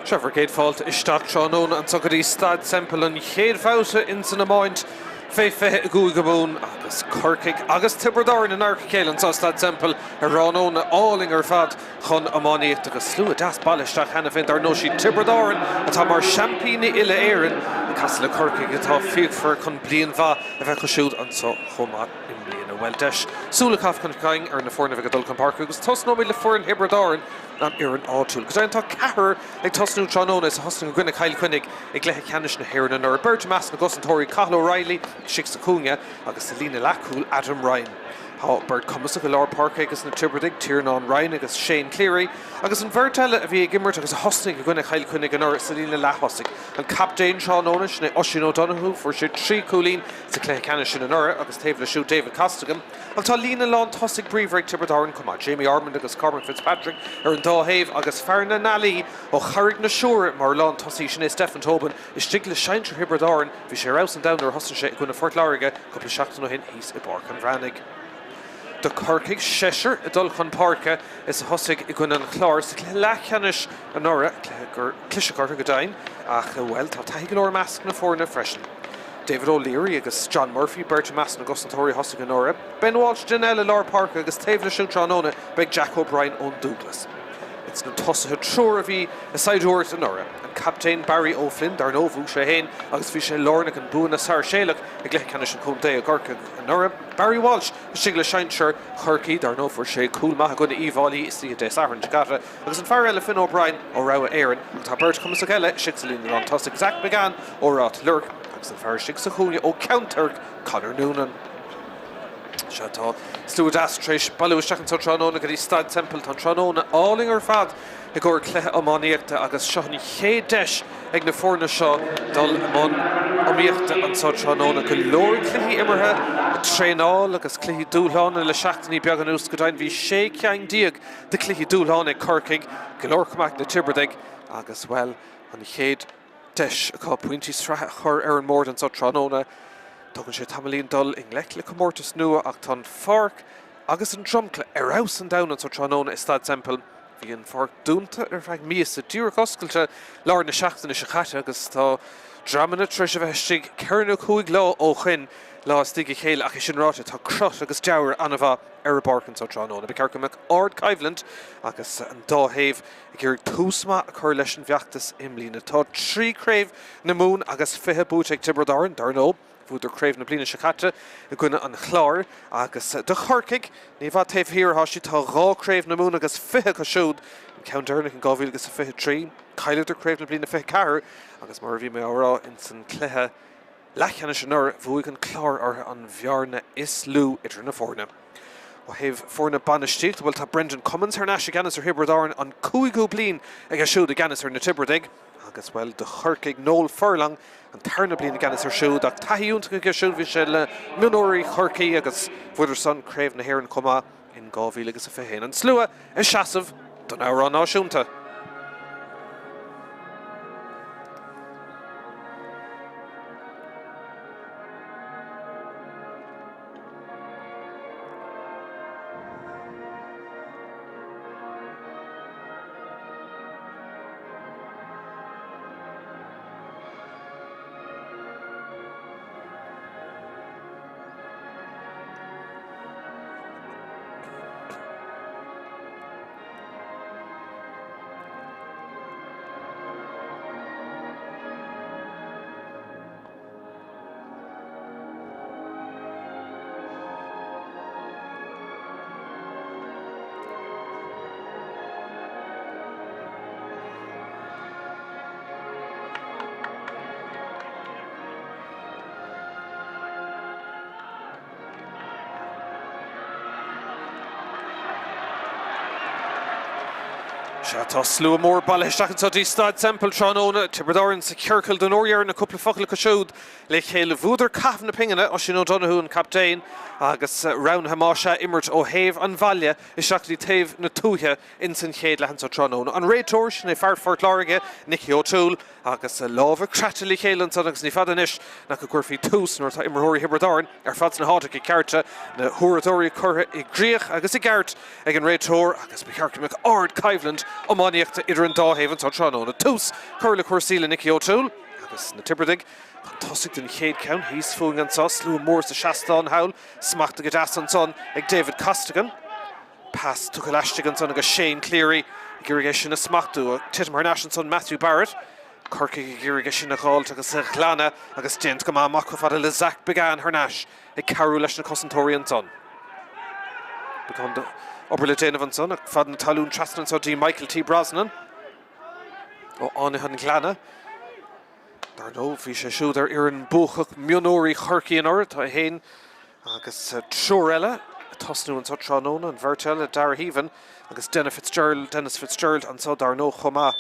Seo bhur gcéad fáilte isteach tráthnóna anseo go dtí Staid Semple, an chéad bhabhta ins an iomáint fé 20 i gCúige Mumhan agus Corcaigh agus Tiobraid Árann in adharca a chéile anseo i Staid Semple ar thráthnóna álainn ar fad chun iománaíocht agus slua deas bailithe isteach cheana féin. Dar ndóigh, siad Tiobraid Árann atá mar seaimpíní uile-Éireann ag casadh le Corcaigh atá fíochmhar chun bliain mhaith a bheith acu siúd anseo chomh maith i mbliana. Bhuel, deis súil a chaitheamh chun cinn ar na foirne a bheidh ag dul chun páirce agus tosnóimid le foireann Thiobraid Árann An fhoireann áitiúil. Go deimhin tá ceathrar ag tosnú tráthnóna is a thosnaigh i gcoinne Chill Chainnigh i gcluiche ceannais na hÉireann anuraidh. Beirt i measc na gcosantóirí, Cathal O'Reilly istigh sa chúinne agus sa líne leathchúil, Adam Ryan. Tá beirt cumasach i lár páirce ages na Tiobradaigh, Tiarnán Ryan agus Shane Cleary, agus an bheirt eile a bhí ag imirt agus a thosnaigh i gcoinne Chill Chainnigh anuraidh sa líne leath-thosaigh. An captaen tráthnóna, sin é Oisín O'Donoghue, fuair sé 3 chúilín sa chluiche ceannais sin anuraidh agus taobh leis siúd David Costigan. Ach tá líne lán tosaigh bríomhar ag Tiobraid Árann chomh maith, Jamie Ormond agus Cormac Fitzpatrick ar an dá thaobh agus fear na nEalaí ó Charraig na Siúire mar lán tosaí, sin é Stephen Tobin, istigh le sinsir Thiobraid Árann. Bhí sé ar fheabhas an domhan nuair a thosnaigh sé i gcoinne Phort Láirge cúpla seachtain ó shin thíos i bPáirc an Bhreathnaigh. Do Chorcaigh, seisear ag dul chun páirce is a thosaigh i gcoinne an Chláir sa chluiche leathcheannais anuraidh, cluiche gur cliseadh orthu go deimhin, ach, bhuel, tá taithí go leor i measc na foirne freisin. David O'Leary agus John Murphy, beirt i measc na gcosantóirí a thosaigh anuraidh. Ben Walsh, duine eile i lár páirce agus taobh leis siúd tráthnóna beidh Jack O'Brien ón Dúglas. Ins na tosaithe triúr a bhí i saighdiúireacht anuraidh. An captaen Barry O'Flynn, dar ndóigh bhuaigh sé féin agus bhí sé lárnach i mbua na Sáirséalach i gcluiche ceannais an chontae i gCorcaigh anuraidh. Barry Walsh istigh le sinsir Chorcaí, dar ndóigh fuair sé cúl maith i gcoinne Uíbh Fhailí istoíche Dé Sathairn seo caite. Agus an fear eile, Finn O'Brien ó Rogha Éireann, ach tá beirt chumasach eile istigh sa líne lán tosaigh, Zach McGann ó Ráth Luirg agus an fear istigh sa chúinne ó Cheann Toirc, Conor Noonan. Sea, tá slua deas tar éis bailiú isteach anseo tráthnóna go dtí Staid Semple. Tá an tráthnóna álainn ar fad i gcomhair cluiche iománaíochta agus seo an chéad deis ag na foirne seo dul i mbun iomaíochta anseo tráthnóna. Go leor cluichí imeartha, traenáil agus cluichí dúshláin le seachtainí beaga anuas. Go deimhin bhí 16 ceann de chluichí dúshláin ag Corcaigh, go leor chomh maith ag na Tiobradaigh agus, bhuel, an chéad deis acu pointí sraithe a chur ar an mbord anseo tráthnóna. Tógann sé tamaillín dul i ngleic le comórtas nua ach tá an pháirc agus an dromchla ar fheabhas an domhain anseo tráthnóna i Staid Semple. Bhí an pháirc dúnta ar feadh míosa, díreach oscailte lár na seachtaine seo caite agus tá dreamanna tar éis a bheith istigh ceithre nó chúig lá ó shoin, lá istigh a chéile ach é sin ráite tá crot agus dealramh an-mhaith ar an bpáirc anseo tráthnóna. Ba cheart go mbeadh ardchoimhlint agus an dá thaobh ag iarraidh tús maith a chur leis an bhfeachtas i mbliana. Tá 3 chraobh na Mumhan agus 20 buaite ag Tiobraid Árann, dar ndóigh. Bhuadar craobh na bliana seo caite i gcoinne an Chláir agus do Chorcaigh, ní i bhfad taobh thiar atá siad, tá 2 chraobh na Mumhan agus 20 acu siúd, an ceann deireanach in 2023. Chailleadar craobh na bliana 24 agus mar a bhí mé á rá ins an cluiche leathcheannais anuraidh, bhuaigh an Clár orthu an bhearna is lú idir na foirne. Ó thaobh foirne bainistíochta, bhuel tá Brendan Cummins thar n-ais i gceannas ar Thiobraid Árann, an cúigiú bliain aige siúd i gceannas ar na Tiobradaigh, agus bhuel do Chorcaigh, Noel Furlong an tarna bliain i gceannas ar siúd, ach taithí iontach aige siúd, bhí sé le mionúirí Chorcaí agus bhuadar san Craobh na hÉireann chomh maith in 2021. An slua ag seasamh don amhrán náisiúnta. Sea, tá slua mór bailithe isteach anseo dtí Staid Semple tráthnóna. Tiobraid Árann sa chiorcal don uair dheireanach, cúpla focal acu siúd le chéile. Bhuadar caitheamh na pingine, Oisín O'Donoghue an captaen, agus roghnaithe más ea imirt ó thaobh an bhaile isteach go dtí taobh na tuaithe ins an chéad leath anseo tráthnóna. An réiteoir, sin é fear Phort Láirge, Nicky O'Toole. Agus lámha croite le chéile ansan agus ní fada anois nach go gcuirfí tús nuair atá imreoirí Thiobraid Árann ar fad sna háiteacha cearta, na huaireadóirí curtha i gcrích agus i gceart ag an réiteoir agus ba cheart go mbeadh ard-choimhlint iománaíochta idir an dá thaobh anso tráthnóna. Tús curtha le cúrsaí le Nicky O'Toole agus na Tiobradaigh chun tosaigh don chéad cheann thíos fúinn anso, slua mór sa seastán thall, smachtaithe go deas ansan ag David Costigan. Pas tugtha laistigh ansan agus Shane Cleary ag iarraidh é sin a smachtú. Titim thar n-ais ansan Matthew Barrett. Corcaigh ag iarraidh é sin a dh'fháilt agus a ghlanadh agus déanta go maith amach chomh fada le Zach Biggane thar n-ais ag cabhrú leis na cosantóirí ansan. Beagán d'obair le déanamh ansan ach fad na talún trasna anso dtí Michael T. Brosnan ó Fhánaithe an Ghleanna. Dar ndóigh, bhí sé siúd ar fhoireann buacach mionúirí Chorcaí anuraidh. Tá é féin agus triúr eile ag tosnú anseo tráthnóna, an bheirt eile, Darragh Heavin agus Dennis Fitzgerald, Dennis Fitzgerald anseo dar ndóigh chomh maith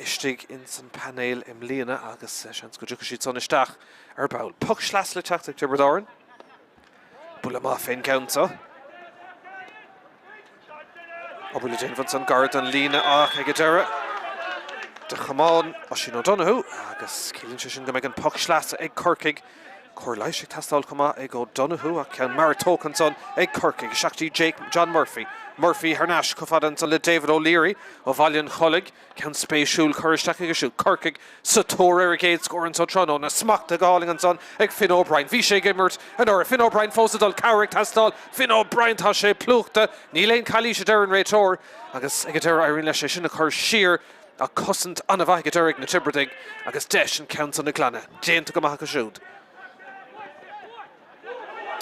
istigh ins an painéal i mbliana agus seans go dtiocfaidh siad san isteach ar ball. Poc sleasa le teacht ag Tiobraid Árann. Buille maith fén gceann seo. Obair le déanamh ansan gar don líne ach ag an deireadh do chomáin Oisín O'Donoghue agus ciallaíonn sé sin go mbeidh an poc sleasa ag Corcaigh. Cóir leighis ag teastáil chomh maith ag O'Donoghue ach ceann mear tógtha ansan ag Corcaigh. Isteach dtí Jake John Murphy. Murphy thar n-ais chomh fada ansan le David O'Leary ó Bhaile an Chollaigh. Ceann spéisiúil curtha isteach aige siúd. Corcaigh sa tóir ar a gcéad scór anso tráthnóna. Smachtaithe go hálainn ansan ag Finn O'Brien. Bhí sé ag imirt anuraidh. Finn O'Brien fós ag dul. Cabhair ag teastáil. Finn O'Brien, tá sé plúchta. Níl aon calaois a deir an réiteoir. Agus ag an deireadh éiríonn leis é sin a chur siar. Ach cosaint an-mhaith ag an deireadh ag na Tiobradaigh agus deis an ceann san a ghlanadh. Déanta go maith acu siúd.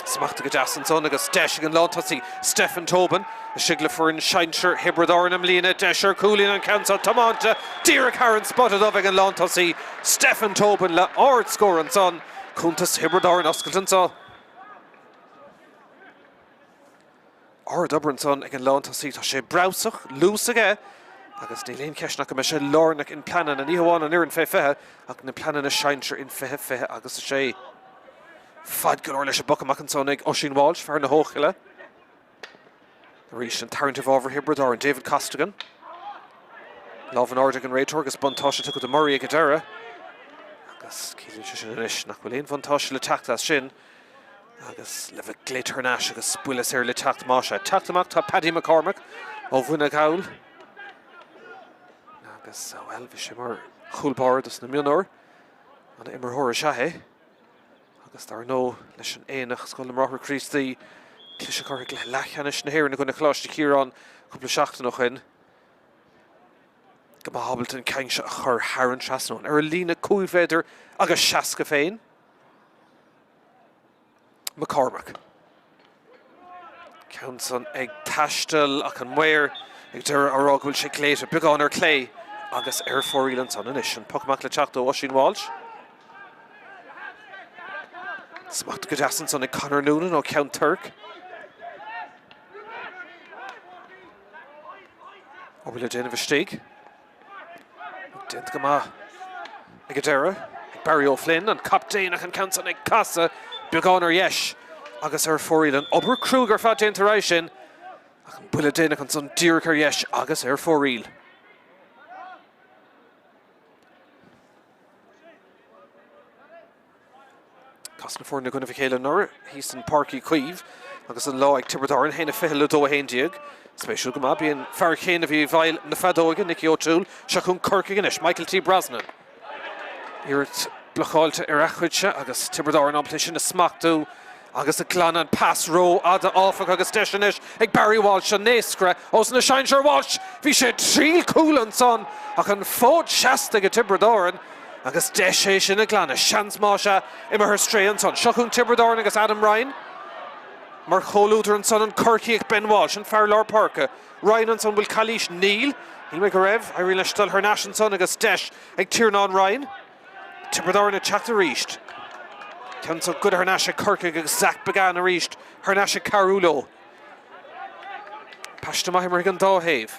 Smachtaithe go deas ansan agus deis ag an lántosaí Stephen Tobin istigh le foireann sinsir Thiobraid Árann i mbliana. Deis ar chúilín an ceann seo tiomáinte díreach thar an spota dubh ag an lántosaí Stephen Tobin le hardscór ansan. Cuntas Thiobraid Árann oscailte anseo. Ard-obair ansan ag an lántosaí. Tá sé breabhsach, luas aige agus níl aon cheist nach go mbeidh sé lárnach in pleananna, ní hamháin an fhoireann fé 20 ach na pleananna sinsir in 20, 20 agus 6. Fad go leor leis an bpoc amach ansan ag Oisín Walsh, fear na hEochaille. Arís an tarraingt i bhfabhar Thiobraid Árann, David Costigan. Lámh in airde ag an réiteoir agus buntáiste tugtha do Murray ag an deireadh. Agus ciallaíonn sé sin anois nach bhfuil aon bhuntáiste le teacht as sin. Agus le bheith glaoite thar n-ais agus buille saor le teacht más ea. Teacht amach tá Paddy McCormack ó Mhuine Gall. Agus, bhuel, bhí sé mar chúl báire dos na mionúir. An imreoir is ea é. Agus dar ndóigh, leis an Aonach, Scoil na mBráithre Críostaí, cliseadh orthu i gcluiche leathcheannais na hÉireann i gcoinne Choláiste Chiaráin cúpla seachtain ó shin. Go maith ábalta an ceann seo a chur thar an trasnán ar a líne 5 mhéadar agus 60 féin. McCormack. Ceann san ag taisteal ach an maor ag deireadh á rá go bhfuil sé glaoite beagán ar clé agus ar fóraoil ansan anois. An poc amach le teacht ó Oisín Walsh. Smacht go deas ansan ag Conor Noonan ó Cheann Toirc. Obair le déanamh istigh. Déanta go maith ag an deireadh ag Barry O'Flynn, an captaen ach an ceann san ag casadh beagán ar dheis agus ar fóraoil. An obair cruaidh ar fad déanta ar aghaidh sin ach an buille déanach ansan díreach ar dheis agus ar fóraoil. Chas na foirne i gcoinnibh a chéile anuraidh thíos in Páirc Uí Chaoimh agus an lá ag Tiobraid Árann, 1-20 le 2-11. Spéisiúil go maith, b'í an fear chéanna a bhí i bhfeighil na feadóige, Nicky O'Toole, seo chugainn Corcaigh anois, Michael T. Brosnan. Iarracht blocáilte ar a chuidse agus Tiobraid Árann ábalta é sin a smachtú agus a ghlanadh. An pas ró-fhada áfach agus deis anois ag Barry Walsh an naoscaire ós na sinsir. Walsh! Bhí sé ag triail cúl ansan ach an fód seasta ag Tiobraid Árann. Agus deis é sin a ghlanadh. Seans más ea, imithe ar strae ansan. Seo chugainn Tiobraid Árann agus Adam Ryan mar chomhluadar ansan. An Corcaíoch Ben Walsh, an fear lár páirce. Ryan ansan, bhfuil calaois? Níl. Shíl mé go raibh. Éiríonn leis dul thar n-ais ansan agus deis ag Tiarnán Ryan. Tiobraid Árann ag teacht arís. Ceann san goidte thar n-ais ag Corcaigh agus Zach Biggane arís thar n-ais ag cabhrú leo. Paiste maith imeartha ag an dá thaobh.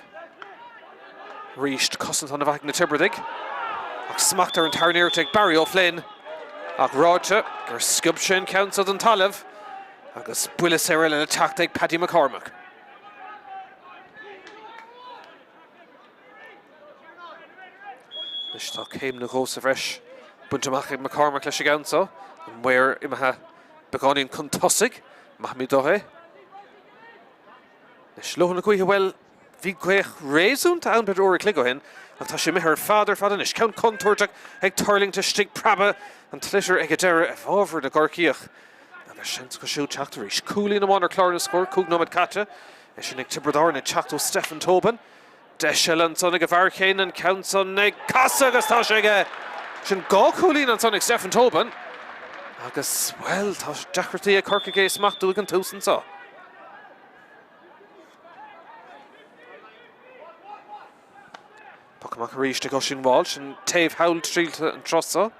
Arís, cosaint an-mhaith ag na Tiobradaigh. Ach smacht ar an tarna iarracht ag Barry O'Flynn. Ach ráite gur sciob sé an ceann seo den talamh agus buille saor eile le teacht ag Paddy McCormack. Anois tá céim nó dhó sa bhreis bainte amach ag McCormack leis an gceann seo. An maor imithe beagáinín chun tosaigh. Maithfimid dó é. Anois leoithne na gaoithe, bhuel, bhí gaoth réasúnta ann b'fhéidir uair a chloig ó shin, ach tá sé imithe ar fad ar fad anois. Ceann contúirteach ag tuirlingt istigh, preabadh an tsliotar ag an deireadh i bhfabhar na gCorcaíoch. Agus seans acu siúd teacht arís. Cúilín amháin ar chlár na scór, 5 nóiméad caite. É sin ag Tiobraid Árann ag teacht ó Stephen Tobin. Deis eile ansan ag an bhfear céanna, an ceann san ag casadh agus tá sé aige! Sin dhá chúilín ansan ag Stephen Tobin agus, bhuel, tá deacrachtaí ag Corcaigh é a smachtú ag an tús anso. Poc amach arís ag Oisín Walsh, an taobh thall triailte an turas so.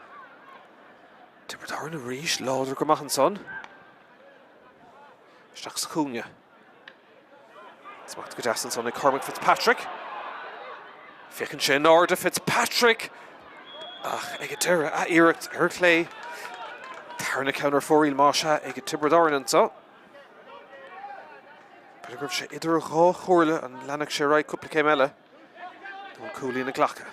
Tiobraid Árann arís, láidir go maith ansan. Isteach sa chúinne. Smacht go deas ansan ag Cormac Fitzpatrick. Féachann sé in airde Fitzpatrick ach ag an deireadh a iarracht ar chlé. Tarna ceann ar fóraoil más ea ag Tiobraid Árann anseo. B'fhéidir go raibh sé idir dhá chomhairle an leanfadh sé ar aghaidh cúpla céim eile nó an cúilín a ghlacadh.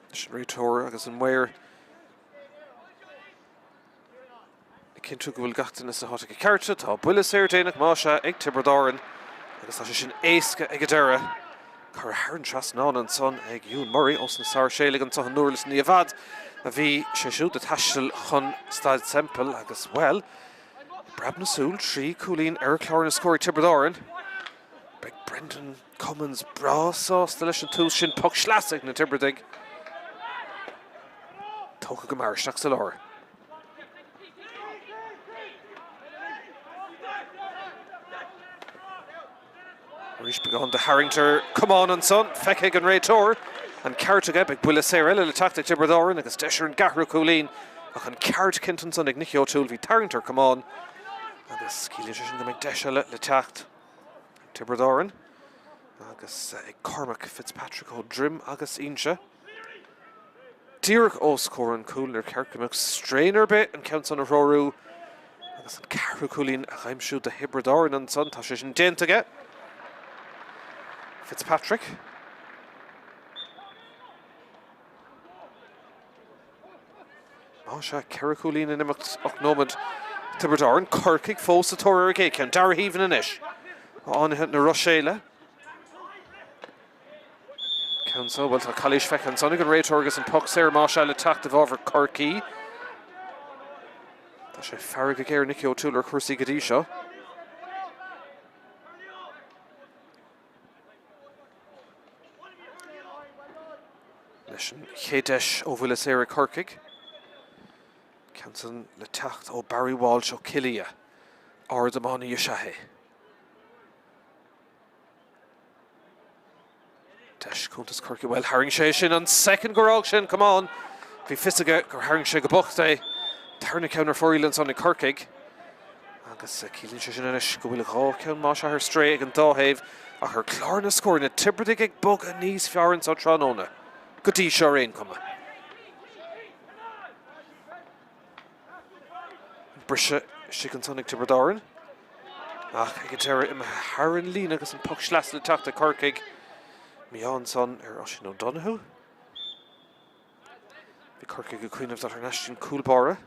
Leis an réiteoir agus an maor ag cinntiú go bhfuil gach duine sna háiteacha cearta. Tá buille saor déanach más ea ag Tiobraid Árann agus tá sé sin éasca ag an deireadh. Curtha thar an trasnán ansan ag Ewan Murray ós na Sáirséalaigh anseo i nDurlas ní i bhfad a bhí sé siúd ag taisteal chun Staid Semple agus, bhuel, i bpreab na súl, 3 cúilín ar chlár na scór ag Tiobraid Árann. Beidh Brendan Cummins breá sásta leis an tús sin. Poc sleasa ag na Tiobradaigh. Tógtha go mear isteach sa lár. Arís beagán de tharraingt ar camán ansan. Feicthe ag an réiteoir. An ceart aige. Beidh buille saor eile le teacht ag Tiobraid Árann agus deis ar an gceathrú cúilín. Ach an ceart cinnte ansan ag Nicky O'Toole. Bhí tarraingt ar camán agus ciallaíonn sé sin go mbeidh deis eile le teacht ag Tiobraid Árann agus ag Cormac Fitzpatrick ó Droim agus Inse. Díreach os comhair an chúil, níor cheart go mbeadh strain ar bith an ceann san a threorú agus an ceathrú cúilín a aimsiú do Thiobraid Árann ansan. Tá sé sin déanta aige. Fitzpatrick. Más ea, 4 chúilín in imeacht 8 nóiméad. Tiobraid Árann, Corcaigh fós sa tóir ar a gcéad cheann. Darragh Heavin anois. Ó Fhánaithe na Ruiséile. Ceann so, bhuel tá calaois feicthe ansan ag an réiteoir agus an poc saor más ea le teacht i bhfabhar Chorcaí. Tá sé ag faire go géar Nicky O'Toole ar chúrsaí go dtí seo. Leis an chéad deis ó bhuille saor ag Corcaigh. Ceann san le teacht ó Barry Walsh ó Cill Aodha. Ard-iománaí is ea é. Deis cuntas Chorcaí. Bhuel, tharraing sé sin an soicind gur fhág sé an camán. Bhí fios aige gur tharraing sé go bocht é. Tarna ceann ar fóraoil ansan ag Corcaigh. Agus ciallaíonn sé sin anois go bhfuil dhá cheann más ea ar strae ag an dá thaobh ach ar chlár na scór, na Tiobradaigh ag bogadh níos fearr anso tráthnóna. Go dtí seo ar aon chuma. Briseadh istigh ansan ag Tiobraid Árann ach ag an deireadh imithe thar an líne agus an poc sleasa le teacht ag Corcaigh. Mí-ádh ansan ar Oisín O'Donoghue. Bhí Corcaigh ag cuimhneamh dul thar n-ais dtí'n cúl báire.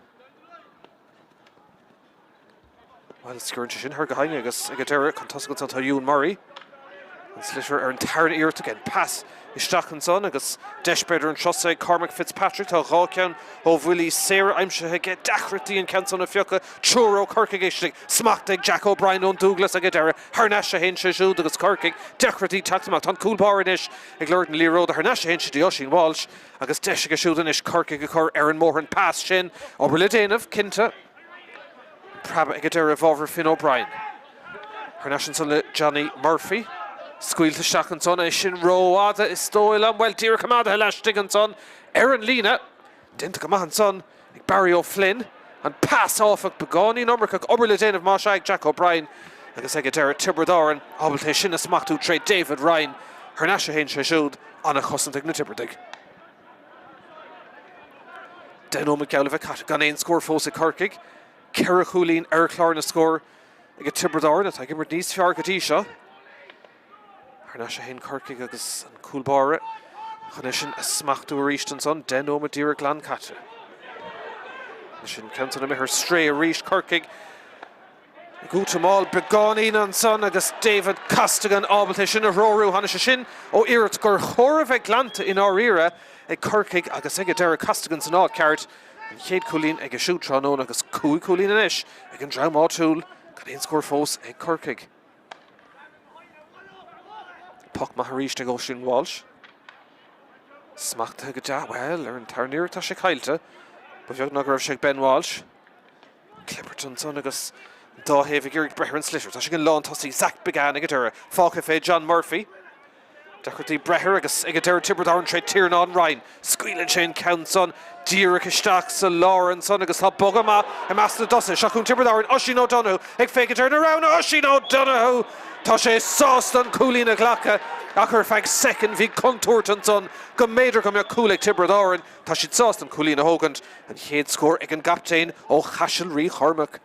Bhuel, sciorrann sé sin thar go hainne agus ag an deireadh chun tosaigh ansan tá Ewan Murray. An sliotar ar an tarna iarracht again. Pas isteach ansan agus deis b'fhéidir anseo ag Cormac Fitzpatrick. Tá dhá cheann ó bhuillí saora aimsithe aige. Deacrachtaí an ceann san a phiocadh. Triúr ó Chorcaigh istigh. Smacht ag Jack O'Brien ón Dúglas ag an deireadh. Thar n-ais a théann sé siúd agus Corcaigh. Deacrachtaí teacht amach. Tá an cúl báire anois ag lorg na liathróide. Thar n-ais a théann sé dtí Oisín Walsh agus deis aige siúd anois Corcaigh a chur ar an mbóthar. An pas sin, obair le déanamh, cinnte. Preabadh ag an deireadh i bhfabhar Finn O'Brien. Thar n-ais ansan le Johnny Murphy. Scaoilte isteach ansan, é sin rófhada is dóigh liom. Bhuel, díreach coimeádaithe laistigh ansan ar an líne. Déanta go maith ansan ag Barry O'Flynn. An pas, áfach, beagáinín iomarcach. Obair le déanamh más ea ag Jack O'Brien agus ag an deireadh Tiobraid Árann ábalta é sin a smachtú tré David Ryan. Thar n-ais a théann sé siúd. An-chosaint ag na Tiobradaigh. 10 nóiméad geall le bheith caite gan aon scór fós ag Corcaigh. Ceithre chúilín ar chlár na scór ag Tiobraid Árann atá ag imirt níos fearr go dtí seo. Thar n-ais a théann Corcaigh agus an cúl báire chun é sin a smachtú arís ansan. 10 nóiméad díreach glan caite. Anois an ceann san imithe ar strae arís. Corcaigh ag útamáil beagáinín ansan agus David Costigan ábalta é sin a threorú. Tháinig sé sin ó iarracht gur chóir a bheith glanta i ndáiríre ag Corcaigh agus ag an deireadh Costigan san áit ceart. An chéad chúilín aige siúd tráthnóna agus 5 chúilín anois ag an dream áitiúil. Gan aon scór fós ag Corcaigh. Poc maith arís ag Oisín Walsh. Smachtaithe go dea, bhuel, ar an tarna iarracht tá sé caillte. Ba bheag ná go raibh sé ag Ben Walsh. Clibirt ansan agus an dá thaobh ag iarraidh breith ar an sliotar. Tá sé ag an lántosaí Zach Biggane ag an deireadh. Fágtha fé John Murphy. Deacrachtaí breith air agus ag an deireadh Tiobraid Árann tré Tiarnán Ryan. Scaoileann sé an ceann san díreach isteach sa lár ansan agus tá bogadh maith i measc na dtosaithe. Seo chugainn Tiobraid Árann, Oisín O'Donoghue ag féachaint ar na roghanna. Oisín O'Donoghue! Tá sé sásta an cúilín a ghlacadh ach ar feadh soicind bhí contúirt ansan go mb'fhéidir go mbeadh cúl ag Tiobraid Árann. Tá siad sásta an cúilín a thógaint. An chéad scór ag an gcaptaen ó Chaiseal Rí Chormaic.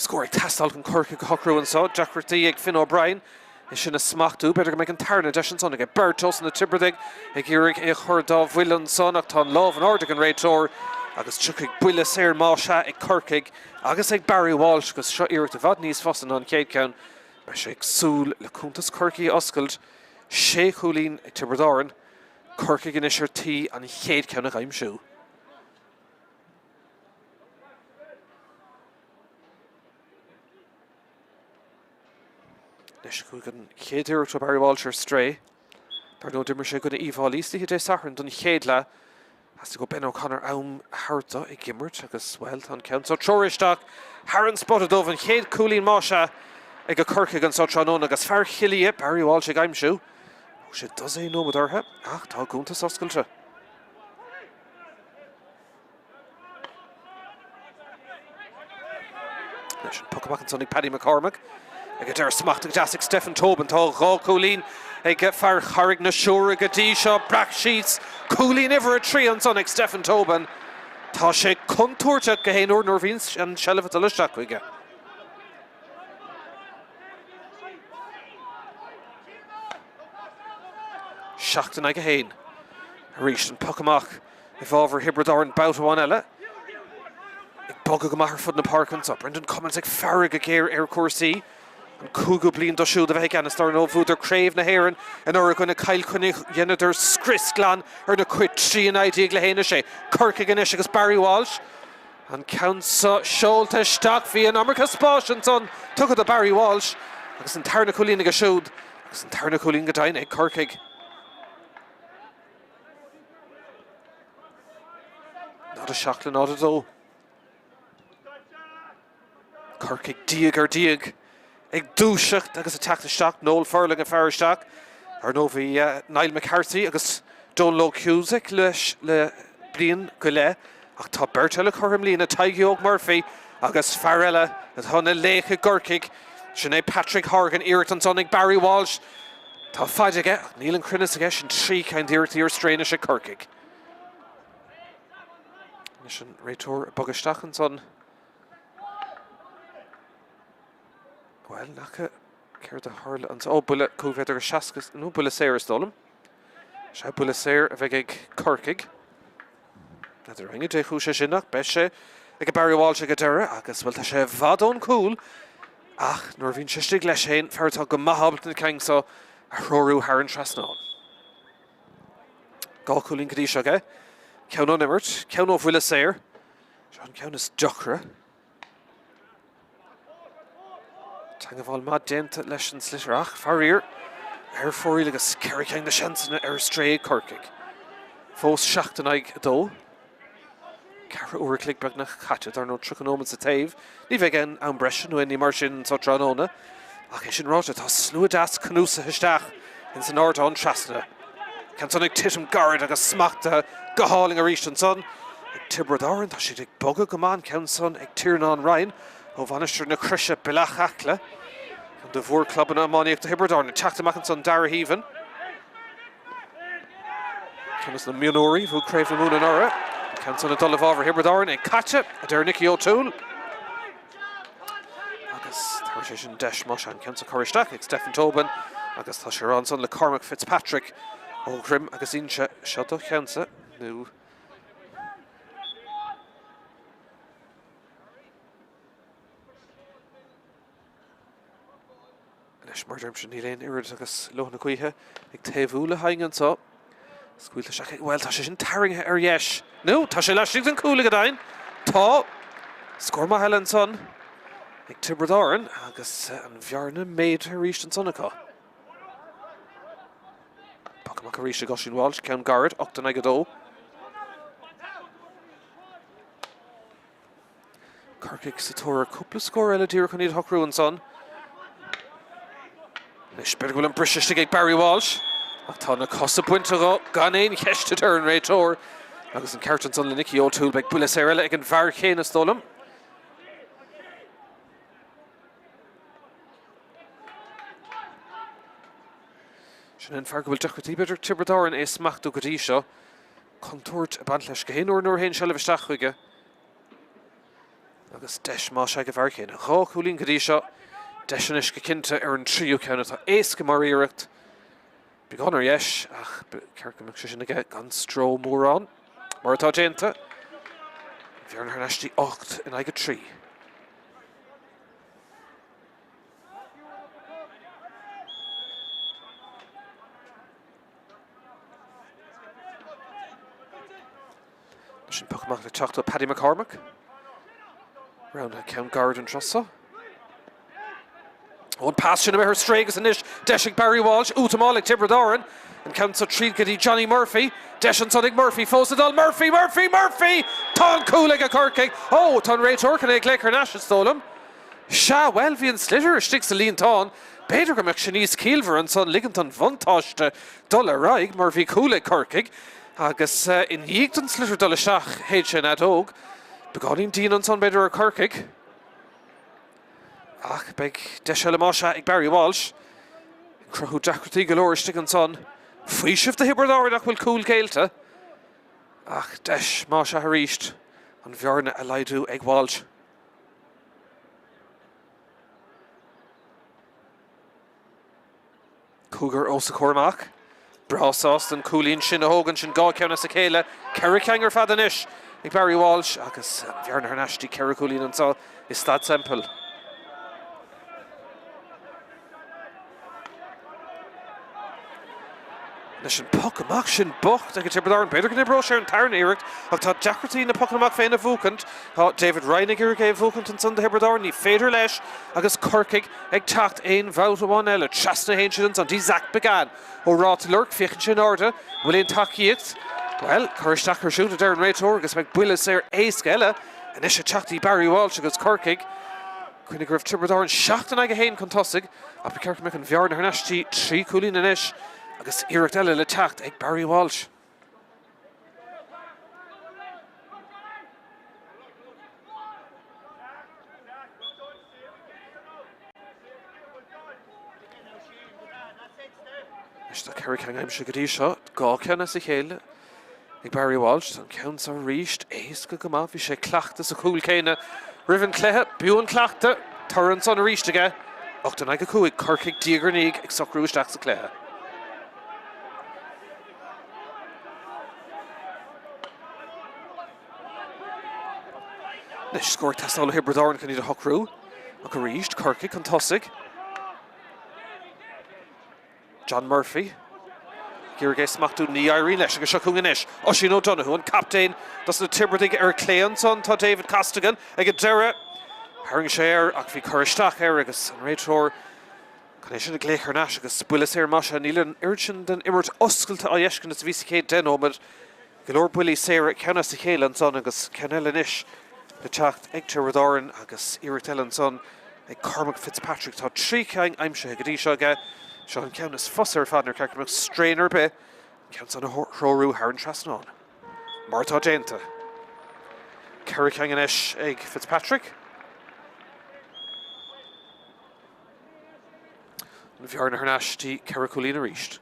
Scór ag teastáil chun Corcaigh a shocrú anseo. Deacrachtaí ag Finn O'Brien é sin a smachtú. B'fhéidir go mbeidh an tarna deis ansan aige. Beirt os na Tiobradaigh ag iarraidh é a chur dá bhuille ansan ach tá an lámh in airde ag an réiteoir agus tiocfaidh buille saor más ea ag Corcaigh agus ag Barry Walsh agus seo iarracht i bhfad níos fusa ná an chéad ceann. Beidh sé ag súil le cuntas Chorcaí a oscailt. Sé chúilín ag Tiobraid Árann. Corcaigh anois ar tí an chéad cheann a aimsiú. Anois chuaigh an chéad iarracht ó Barry Walsh ar strae. Dar ndóigh d'imir sé i gcoinne Uíbh Fhailí oíche Dé Sathairn don chéad leath. Theastaigh ó Ben O'Connor am a thabhairt dó ag imirt agus, bhuel, tá an ceann seo treoraithe isteach thar an spota dubh, an chéad cúilín más ea ag Corcaigh anseo tráthnóna agus fear Chill Aodha, Barry Walsh ag aimsiú. Thóg sé dosaen nóiméad orthu ach tá a gcuntas oscailte. Leis an poc amach ansan ag Paddy McCormack. Ag an deireadh smachtaithe go deas ag Stephen Tobin. Tá 2 chúilín ag fear Charraig na Siúire go dtí seo. Breac síos cúilín uimhir 3 ansan ag Stephen Tobin. Tá sé contúirteach gach aon uair nuair a bhíonn an tseilbh ag dul isteach chuige. 7 in aghaidh 1. Arís an poc amach i bhfabhar Thiobraid Árann babhta amháin eile. Ag bogadh go maith ar fud na páirce anseo. Brendan Cummins ag faire go géar ar chúrsaí. An cúigiú bliain dó siúd a bheith i gceannas dar ndóigh bhuadar Craobh na hÉireann anuraidh i gcoinne Chill Chainnigh. Dheineadar scrios glan ar na 3 in aghaidh le 1-6. Corcaigh anois agus Barry Walsh. An ceann seo seolta isteach, bhí an iomarca spáis ansan tugtha do Barry Walsh agus an tarna cúilín aige siúd agus an tarna cúilín go deimhin ag Corcaigh. 0-7 le 0-2. Corcaigh diaidh ar diaidh ag dúiseacht agus ag teacht isteach. Noel Furlong an fear isteach. Ar ndóigh bhí Niall McCarthy agus Donal Óg Hughes ag leis le bliain go leith ach tá beirt eile curtha i mbliana, Tadhg Óg Murphy agus fear eile atá ina laoch i gCorcaigh, sin é Patrick Horgan. Iarracht ansan ag Barry Walsh. Tá faid aige ach níl an cruinneas aige, sin 3 ceann d'iarrachtaí ar strae anois ag Corcaigh. Anois an réiteoir ag bogadh isteach ansan. Bhuel, n'fheaca céard a tharla ansan. Ó, buille 5 mhéadar agus 60, nó buille saor is dóigh liom. Sea, buille saor a bheidh ag Corcaigh. N'fheadar éinne dé chúis é sin ach beidh sé ag Barry Walsh ag an deireadh agus, bhuel, tá sé i bhfad ón gcúl ach nuair a bhíonn sé istigh leis féin, fear atá go maith ábalta na cinn seo a threorú thar an trasnán. Dhá chúilín go dtí seo aige. Ceann ón imirt, ceann ó bhuille saor. Seo an ceann is deacra. Teagmháil maith déanta leis an sliotar ach, faraor, ar fóraoil agus 4 cheann de seansanna ar strae ag Corcaigh. Fós 7 in aghaidh 2. Ceathrú uair a chloig beagnach caite, dar ndóigh 30 nóiméad sa taobh. Ní bheidh aon am breise nó aon ní mar sin anseo tráthnóna. Ach é sin ráite, tá slua deas cnuasaithe isteach ins an ardán trasna. Ceann san ag titim gairid agus smachtaithe go hálainn arís ansan ag Tiobraid Árann. Tá siad ag bogadh go maith an ceann san ag Tiarnán Ryan ó Mhainistir na Croise, Bealach Acla. Ceann de mhórchlubanna iománaíochta Thiobraid Árann ag teacht amach ansan Darragh Heavin. Ceann de na mionúirí a bhuaigh Craobh na Mumhan anuraidh. An ceann san ag dul i bhfabhar Thiobraid Árann, é caite, a deir Nicky O'Toole. Agus tabharfaidh sé sin deis más ea an ceann san curtha isteach ag Stephen Tobin agus tá sé ag rá ansan le Cormac Fitzpatrick ó Dhroim agus Inse, seo do cheannsa nó. Anois, mar a deirimse, níl aon oiread agus leoithne gaoithe ag taobhú le haghaidh anseo. Scaoilte isteach ag, bhuel, tá sé sin tarraingthe ar dheis. Nó, tá sé laistigh den chúl go deimhin. Tá. Scór maith eile ansan ag Tiobraid Árann agus an bhearna méadaithe arís ansan acu. Poc amach arís ag Oisín Walsh, ceann gairid, 8 in aghaidh 2. Corcaigh sa tóir ar cúpla scór eile díreach chun iad a shocrú ansan. Anois b'fhéidir go bhfuil an briseadh istigh ag Barry Walsh ach tá na cosa bainte dho gan aon cheist a deir an réiteoir. Agus an ceart ansan le Nicky O'Toole. Beidh buille saor eile ag an bhfear chéanna is dóigh liom. Sin an fear go bhfuil deacrachtaí b'fhéidir ag Tiobraid Árann é a smachtú go dtí seo. Contúirt ag baint leis gach aon uair nuair a théann seilbh isteach chuige. Agus deis más ea ag an bhfear céanna. 2 chúilín go dtí seo. Deis anois go cinnte ar an tríú ceann atá éasca mar iarracht. Beagán ar dheis ach ba cheart go mbeadh sé sin aige gan stró mórán. Mar atá déanta. An bhearna thar n-ais dtí 8 in aghaidh 3. Sin poc amach le teacht ó Paddy McCormack. Roghnaithe ceann gairid an tráth seo. Ó an pas sin imithe ar strae agus anois deis ag Barry Walsh, útamáil ag Tiobraid Árann. An ceann seo tríd go dtí Johnny Murphy. Deis ansan ag Murphy fós ag dul. Murphy! Murphy! Murphy! Tá an cúl ag Corcaigh! Ó, tá an réiteoir chun é a ghlaoch thar n-ais is dóigh liom. Sea, bhuel, bhí an sliotar istigh sa líontán. B'fhéidir go mbeadh sé níos ciallmhaire ansan ligint don bhuntáiste dul ar aghaidh mar bhí cúl ag Corcaigh agus i ndiaidh don sliotar dul isteach shéid sé an fheadóg. Beagáinín dian ansan b'fhéidir ar Chorcaigh. Ach beidh deis eile más ea ag Barry Walsh. Ag cruthú deacrachtaí go leor istigh ansan. Faoiseamh do Thiobraid Árann nach bhfuil cúl géillte. Ach deis más ea arís an bhearna a laghdú ag Walsh. Cúigear os a chomhair amach. Breá sásta an cúilín sin a thógaint, sin 2 cheann as a chéile. Ceithre cheann ar fad anois ag Barry Walsh agus an bhearna thar n-ais dtí ceithre chúilín anseo i Staid Semple. Anois an poc amach sin bocht ag Tiobraid Árann. B'fhéidir go n-oibreoidh sé ar an tarna iarracht ach tá deacrachtaí na pocanna amach féin a bhuachaint. Tá David Ryan ag iarraidh é a bhuachaint ansan do Thiobraid Árann. Ní féidir leis agus Corcaigh ag teacht aon bhabhta amháin eile. Trasna a théann siad ansan dtí Zach McGann ó Ráth Luirg. Féachann sé in airde. An bhfuil aon tacaíocht? Bhuel, cur isteach air siúd a deir an réiteoir agus beidh buille saor éasca eile anois ag teacht dtí Barry Walsh agus Corcaigh. Cuimhnigh go raibh Tiobraid Árann 7 in aghaidh 1 chun tosaigh ach ba cheart go mbeadh an bhearna thar n-ais dtí 3 chúilín anois agus iarracht eile le teacht ag Barry Walsh. Anois tá 4 ceann aimsithe go dtí seo, 2 ceann as a chéile. Ag Barry Walsh, an ceann seo arís, éasca go maith, bhí sé ag cleachtadh sa chúl céanna roimh an chluiche, b'fhiú an cleachtadh, toradh ansan arís aige, 8 in aghaidh 5, Corcaigh diaidh ar ndiaidh ag socrú isteach sa chluiche. Anois scór ag teastáil ó Thiobraid Árann chun iad a shocrú, ach arís Corcaigh chun tosaigh. John Murphy ag iarraidh é a smachtú, ní éiríonn leis agus seo chugainn anois Oisín O'Donoghue, an captaen dos na Tiobradaigh ar clé ansan tá David Costigan ag an deireadh. Tharraing sé air ach bhí cur isteach air agus an réiteoir chun é sin a ghlaoch thar n-ais agus buille saor más ea. Níl an oiread sin den imirt oscailte á fheiscint is a bhí sa chéad deich nóiméad. Go leor buillí saora ceann as a chéile ansan agus ceann eile anois le teacht ag Tiobraid Árann agus iarracht eile ansan ag Cormac Fitzpatrick. Tá 3 cheann aimsithe go dtí seo aige. Seo an ceann is fusa ar fad, níor cheart go mbeadh strain ar bith an ceann san a threorú thar an trasnán. Mar atá déanta. 4 cheann anois ag Fitzpatrick. An bhearna thar n-ais dtí 4 chúilín arís.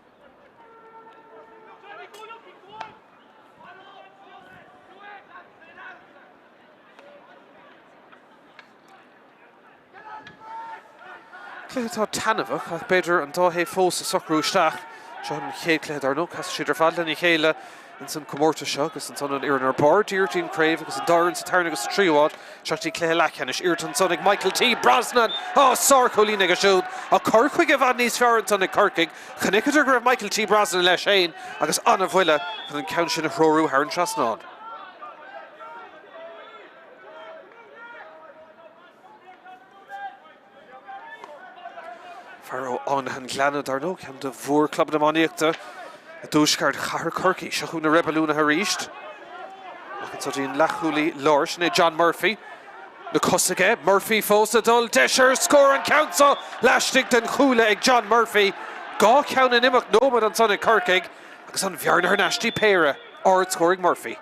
Cluiche atá taitneamhach ach b'fhéidir an dá thaobh fós ag socrú isteach. Seo an chéad chluiche dar ndóigh. Casfaidh siad ar fad lena chéile ins an comórtas seo agus ansan an fhoireann ar barr d'iarrachtaí an chraobh agus an dá fhoireann sa tarna agus sa tríú háit isteach dtí cluiche leathcheannais. Iarracht ansan ag Michael T. Brosnan! Á, sárchúilín aige siúd! Ach cur chuige i bhfad níos fearr ansan ag Corcaigh. Chonaiceadar go raibh Michael T. Brosnan leis féin agus an-bhuille chun an ceann sin a threorú thar an trasnán. Fear ó Fhánaithe an Ghleanna, dar ndóigh, ceann de mhórchlubanna iománaíochta i dtuaisceart chathair Chorcaí. Seo chugainn na Reibiliúnaithe arís. Amach anseo dtí an leathchúlaí láir, sin é John Murphy. Na cosa aige, Murphy fós ag dul, deis ar scór an ceann seo laistigh den chuaille ag John Murphy. 2 cheann in imeacht nóiméad ansan ag Corcaigh agus an bhearna thar n-ais dtí péire. Ardscór ag Murphy.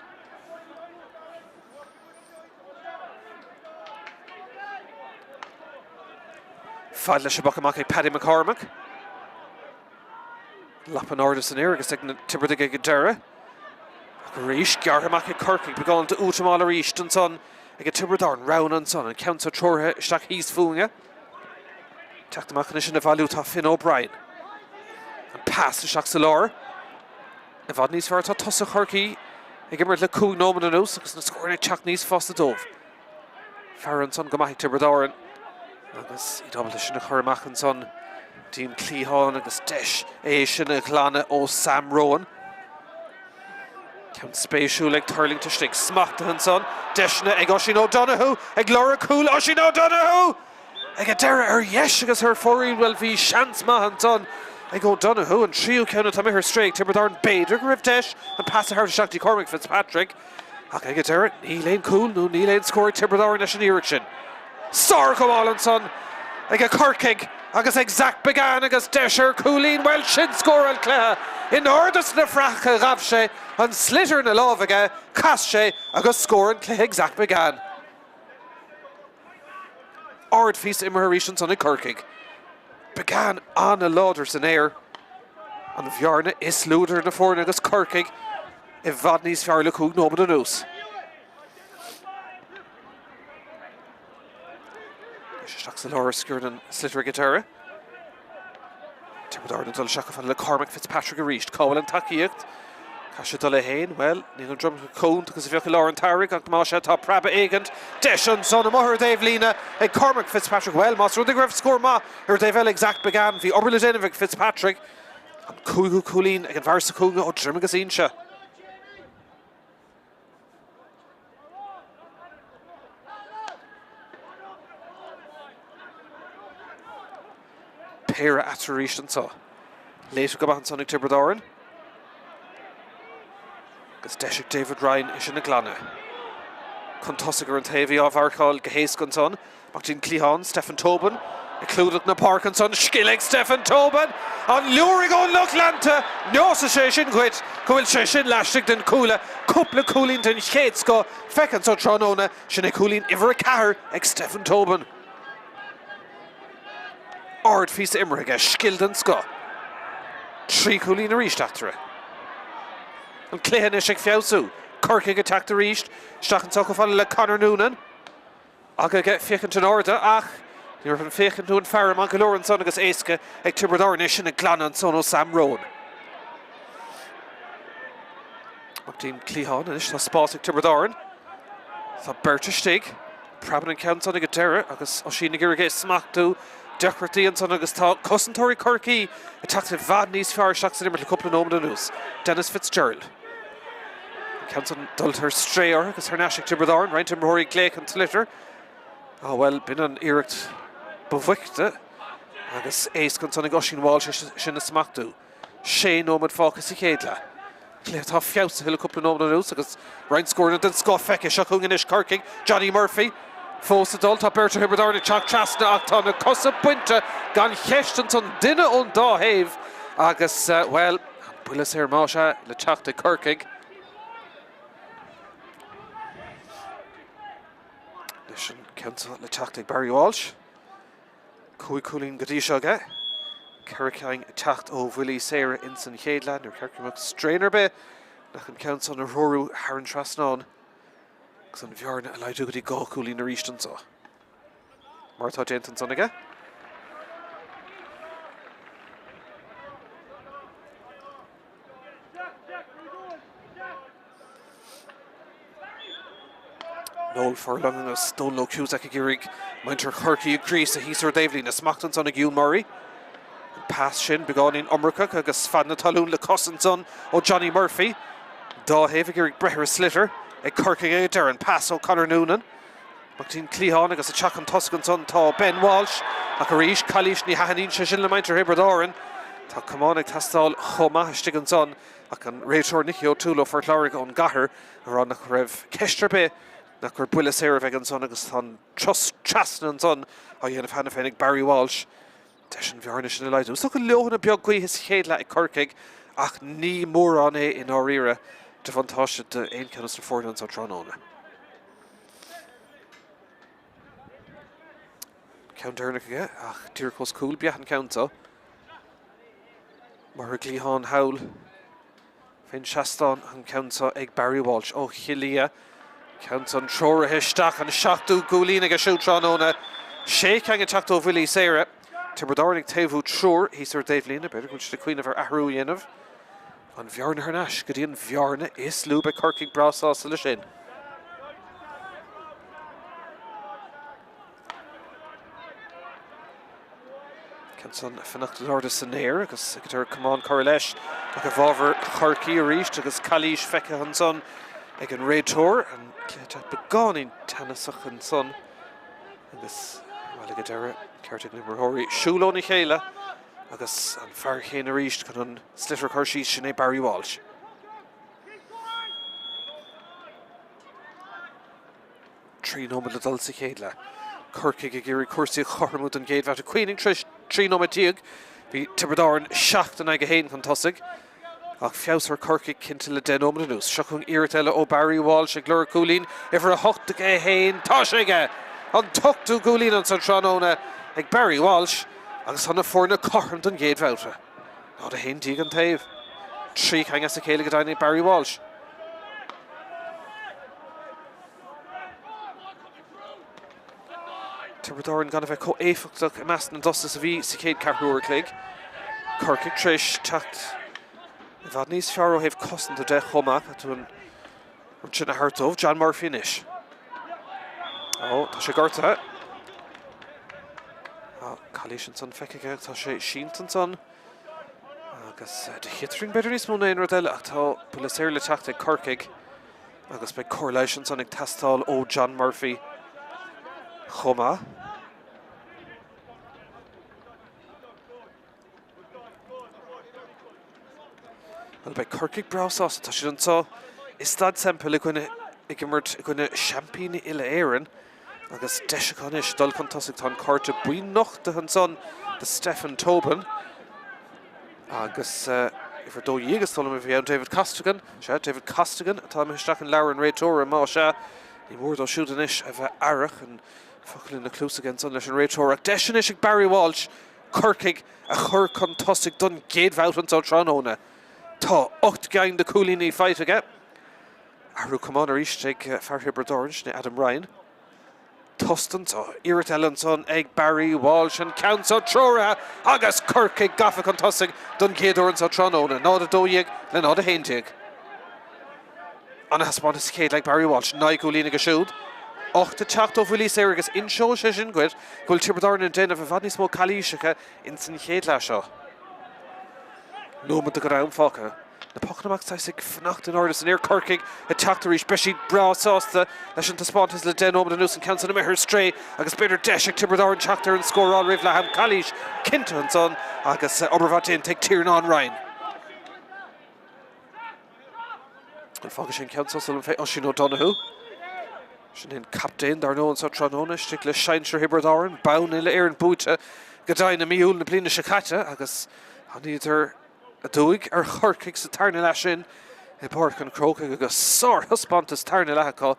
Fad leis an bpoc amach ag Paddy McCormack. Lapa in airde san aer agus ag na Tiobradaigh ag an deireadh. Ach arís, gearrtha amach ag Corcaigh, beagán d'útamáil arís ansan ag Tiobraid Árann. Roghanna ansan, an ceann seo treoraithe isteach thíos fúinne. Teacht amach anois ina bhailiú tá Finn O'Brien. An pas isteach sa lár. I bhfad níos fearr atá tosach Chorcaí ag imirt le 5 nóiméad anuas agus na scóranna ag teacht níos fusa dóibh. Faire ansan go maith ag Tiobraid Árann agus iad ábalta sin a chur amach ansan dtí an cliathán agus deis é sin a ghlanadh ó Sam Rowan. Ceann spéisiúil ag tuirlingt istigh, smachtaithe ansan, deiseanna ag Oisín O'Donoghue ag lorg cúl, Oisín O'Donoghue! Ag an deireadh, ar dheis agus ar fóraoil, bhuel, bhí seans maith ansan ag O'Donoghue, an tríú ceann atá imithe ar strae ag Tiobraid Árann. B'fhéidir go raibh deis an pas a thabhairt isteach dtí Cormac Fitzpatrick, ach ag an deireadh, níl aon chúl nó níl aon scór ag Tiobraid Árann leis an iarracht sin. Sárghabháil ansan ag Corcaigh agus ag Zach Biggane agus deis ar chúilín, bhuel, sin scór an chluiche! In airde sna fraocha a ghabh sé, an sliotar ina lámh aige, chas sé agus scór an chluiche ag Zach Biggane. Ardphíosa imeartha arís ansan ag Corcaigh. Biggane an-láidir san aer. An bhearna is lú idir na foirne agus Corcaigh i bhfad níos fearr le 5 nóiméad anuas. Anois isteach sa lár a sciorrann an sliotar ag an deireadh. Tiobraid Árann ag dul isteach chomh fada le Cormac Fitzpatrick arís. Cá bhfuil an tacaíocht? Caithfidh sé dul é féin. Bhuel, níl an dromchla chomh hiontach agus a bheadh i lár an tsamhraidh ach más ea tá preabadh éigint. Deis ansan amuigh ar an dtaobh líne ag Cormac Fitzpatrick. Bhuel, más rud é go raibh scór maith ar an dtaobh eile ag Zach Biggane, bhí obair le déanamh ag Fitzpatrick. An cúigiú cúilín ag an bhfear sa chúinne ó Droim agus Inse. Péire eatarthu arís anseo. Léite go maith ansan ag Tiobraid Árann. Agus deis ag David Ryan é sin a ghlanadh. Chun tosaigh ar an taobh, í á mharcáil go héasca ansan. Amach dtí an cliathán, Stephen Tobin ag clúdach na páirce ansan. Scil ag Stephen Tobin! An liúraigh ón lucht leanta! Neosfaidh sé sin dhuit go bhfuil sé sin laistigh den chuaille. Cúpla cúilín den chéad scoth feicthe anso tráthnóna. Sin é cúilín uimhir 4 ag Stephen Tobin. Ardphíosa imeartha aige, scil den scoth. 3 chúilín arís eatarthu. An cluiche anois ag feabhsú. Corcaigh ag teacht arís isteach anso chomh fada le Conor Noonan. Aga aige féachaint in airde ach ní raibh an féachaint nó an faire maith go leor ansan agus éasca ag Tiobraid Árann é sin a ghlanadh ansan ó Sam Rowan. Amach dtí an cliathán anois tá spás ag Tiobraid Árann. Tá beirt istigh. Preabann an ceann san ag an deireadh agus Oisín ag iarraidh é a smachtú. Deacrachtaí ansan agus tá cosantóirí Chorcaí ag teacht i bhfad níos fearr isteach san imirt le cúpla nóiméad anuas. Denis Fitzgerald. An ceann san dulta ar strae orthu agus thar n-ais ag Tiobraid Árann, roinnt imreoirí ag glaoch an tsliotair. Á bhuel, b'in an iarracht ba bhoichte agus éasca ansan ag Oisín Walsh é sin a smachtú. Sé nóiméad fágtha sa chéad leath. Cluiche atá feabhsaithe le cúpla nóiméad anuas agus roinnt scóranna den scoth feicthe. Seo chugainn anois Corcaigh, Johnny Murphy fós ag dul. Tá beirt ó Thiobraid Árann ag teacht trasna ach tá na cosa bainte gan cheist ansan, duine ón dá thaobh agus, bhuel, An buille saor más ea le teacht ag Corcaigh. Anois an ceann seo le teacht ag Barry Walsh. 5 chúilín go dtí seo aige. Ceithre cinn ag teacht ó bhuillí saora ins an chéad leath. Níor cheart go mbeadh straon ar bith ach an ceann san a threorú thar an trasnán agus an bhearna a laghdú go dtí 2 chúilín arís anseo. Mar atá déanta ansan aige. Noel Furlong agus Dónal Cusack ag iarraidh muintir Chorcaí a ghríosadh thíos ar an dtaobhlíne. Smacht ansan ag Eoin Murray. An pas sin beagáinín iomarcach agus fad na talún le cos ansan ó Johnny Murphy. Dá thaobh ag iarraidh breith ar an sliotar ag Corcaigh ag an deireadh. An pas ó Conor Noonan. Amach go dtí an cliathán agus ag teacht chun tosaigh ansan tá Ben Walsh ach arís calaois ní thaitníonn sé sin le muintir Thiobraid Árann. Tá camán ag teastáil chomh maith istigh ansan ach an réiteoir Nicky O'Toole ó Phort Láirge ón gcathair a rá nach raibh ceist ar bith nach gur buille saor a bheidh ansan agus tá an turas trasna ansan á dhéanamh cheana féin ag Barry Walsh. Deis an bhearna sin a laghdú. Is dócha leoithne beag gaoithe sa chéad leath ag Corcaigh ach ní mórán é i ndáiríre de bhuntáiste d'aon cheann de na foirne anso tráthnóna. Ceann deireanach aige ach díreach os cúl ba ea an ceann seo. Mar an gcliathán thall fén seastán an ceann seo ag Barry Walsh ó Chill Liath. Ceann san treoraithe isteach an seachtú gcúilín aige siúd tráthnóna. Sé cheann ag teacht ó bhuillí saora. Tiobraid Árann ag taobhú triúr thíos ar an dtaobhlíne. B'fhéidir go bhfuil siad ag cuimhneamh ar athrú a dhéanamh. An bhearna thar n-ais go dtí an bhearna is lú. Beidh Corcaigh breá sásta leis sin. Ceann san ag fanacht in airde san aer agus ag deireadh camán curtha leis ach i bhfabhar Chorcaí arís agus calaois feicthe ansan ag an réiteoir. An cluiche beagáinín teannasach ansan agus bhuel ag an deireadh ceart ag na himreoirí siúl óna chéile agus an fear chéanna arís chun an sliotar a chur síos, sin é Barry Walsh. 3 nóiméad le dul sa chéad leath. Corcaigh ag iarraidh cúrsaí a chothromú don gcéad bhabhta. Cuimhnigh, tar éis 13 nóiméad, bhí Tiobraid Árann 7 in aghaidh 1 chun tosaigh. Ach feabhas ar Chorcaigh cinnte le 10 nóiméad anuas. Seo chugainn iarracht eile ó Barry Walsh ag lorg cúilín uimhir 8 aige féin. Tá sé aige! An t-ochtú cúilín ansan tráthnóna ag Barry Walsh agus tá na foirne cothrom don gcéad bhabhta. 0-11 an taobh. 3 cheann as a chéile go deimhin ag Barry Walsh. Tiobraid Árann gan a bheith chomh éifeachtach i measc na dtosaithe is a bhí sa chéad ceathrú uair a chloig. Corcaigh tar éis teacht i bhfad níos fearr ó thaobh cosanta de chomh maith. Tá tú an rud sin a thabhairt dóibh. John Murphy anois. Ó, tá sé gortaithe. Tá calaois ansan feicthe aige, tá sé sínte ansan. Agus de chiotering b'fhéidir níos mó ná aon rud eile ach tá buille saor le teacht ag Corcaigh agus beidh cóir leighis ansan ag teastáil ó John Murphy chomh maith. Bhuel beidh Corcaigh breá sásta, tá siad anseo i Staid Semple i gcoinne ag imirt i gcoinne seaimpíní uile-Éireann agus deis acu anois dul chun tosaigh. Tá an cárta buí nochtaithe ansan do Stephen Tobin agus uimhir 12 is dóigh liom a bhí ann, David Costigan. Sea, David Costigan atá imithe isteach in leabhar an réiteora, más ea. Ní mór dó siúd anois a bheith aireach, an focal ina chluas aige ansan leis an réiteoir. Ach deis anois ag Barry Walsh Corcaigh a chur chun tosaigh don gcéad bhabhta anseo tráthnóna. Tá 8 gceann de chúilíní faighte aige. Athrú camán arís ag fear Thiobraid Árann, sin é Adam Ryan. Tost anseo, iarracht eile ansan ag Barry Walsh, an ceann seo treoraithe agus Corcaigh gafa chun tosaigh don gcéad uair anseo tráthnóna. 0-12 le 0-11. Ana-thaispeántas sa chéad leath ag Barry Walsh, 9 gcúilín aige siúd, 8 ag teacht ó bhuillí saora agus inseoidh sé sin dhuit go bhfuil Tiobraid Árann ag déanamh i bhfad níos mó calaoiseacha ins an chéad leath seo. Nóiméad de am fágtha. Na pocanna amach saghas ag fanacht in airde san aer. Corcaigh ag teacht arís. Beidh siad breá sásta leis an taispeántas le 10 nóiméad anuas. An ceann san imithe ar strae agus b'fhéidir deis ag Tiobraid Árann teacht ar an scóráil roimh leath am. Calaois cinnte ansan agus obair mhaith déanta ag Tiarnán Ryan. An fágfaidh sé an ceann seo fé Oisín O'Donoghue. Sin é an captaen dar ndóigh anseo tráthnóna istigh le sinsir Thiobraid Árann, bonn uile-Éireann buaite go deimhin i mí Iúil na bliana seo caite agus tháinigíodar aduaidh ar Chorcaigh sa tarna leath sin i bPáirc an Chrócaigh agus sárthaispeántas tarna leath acu.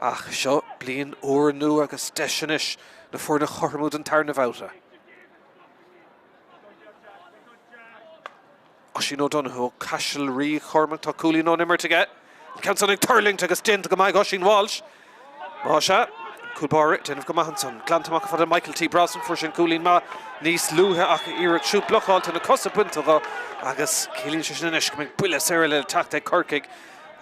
Ach seo bliain úr nua agus deis anois na foirne a chothromú don tarna bhabhta. Oisín O'Donoghue ó Caiseal Rí Chormaic, tá cúilín ón imirt aige. An ceann san ag tuirlingt agus déanta go maith ag Oisín Walsh. Más ea, an cúl báire ag déanamh go maith ansan. Glanta amach chomh fada Michael T. Brosnan, fuair sé an cúilín maith níos luaithe ach a iarracht siúd blocáilte, na cosa bainte dho agus ciallaíonn sé sin anois go mbeidh buille saor eile le teacht ag Corcaigh.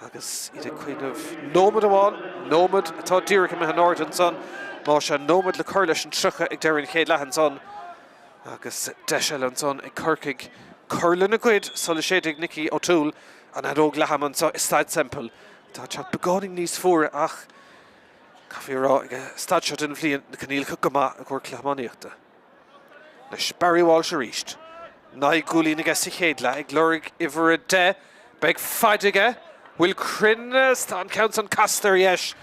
Agus iad ag cuimhneamh nóiméad amháin, nóiméad atá díreach imithe in airde ansan, más ea, nóiméad le cur leis an 30 ag deireadh an chéad leath ansan. Agus deis eile ansan ag Corcaigh cur lena gcuid sula séidfidh Nicky O'Toole an fheadóg leathama anso i Staid Semple. Tá ag teacht beagáinín níos fuaire ach caithfí a rá ag an staid seo den bhliain na coinníollacha go maith i gcomhair cluiche iománaíochta. Anois Barry Walsh arís. 9 gcúilín aige sa chéad leath, ag lorg uimhir 10. Beidh faid aige. Bhfuil cruinneas? Tá an ceann san casta ar dheis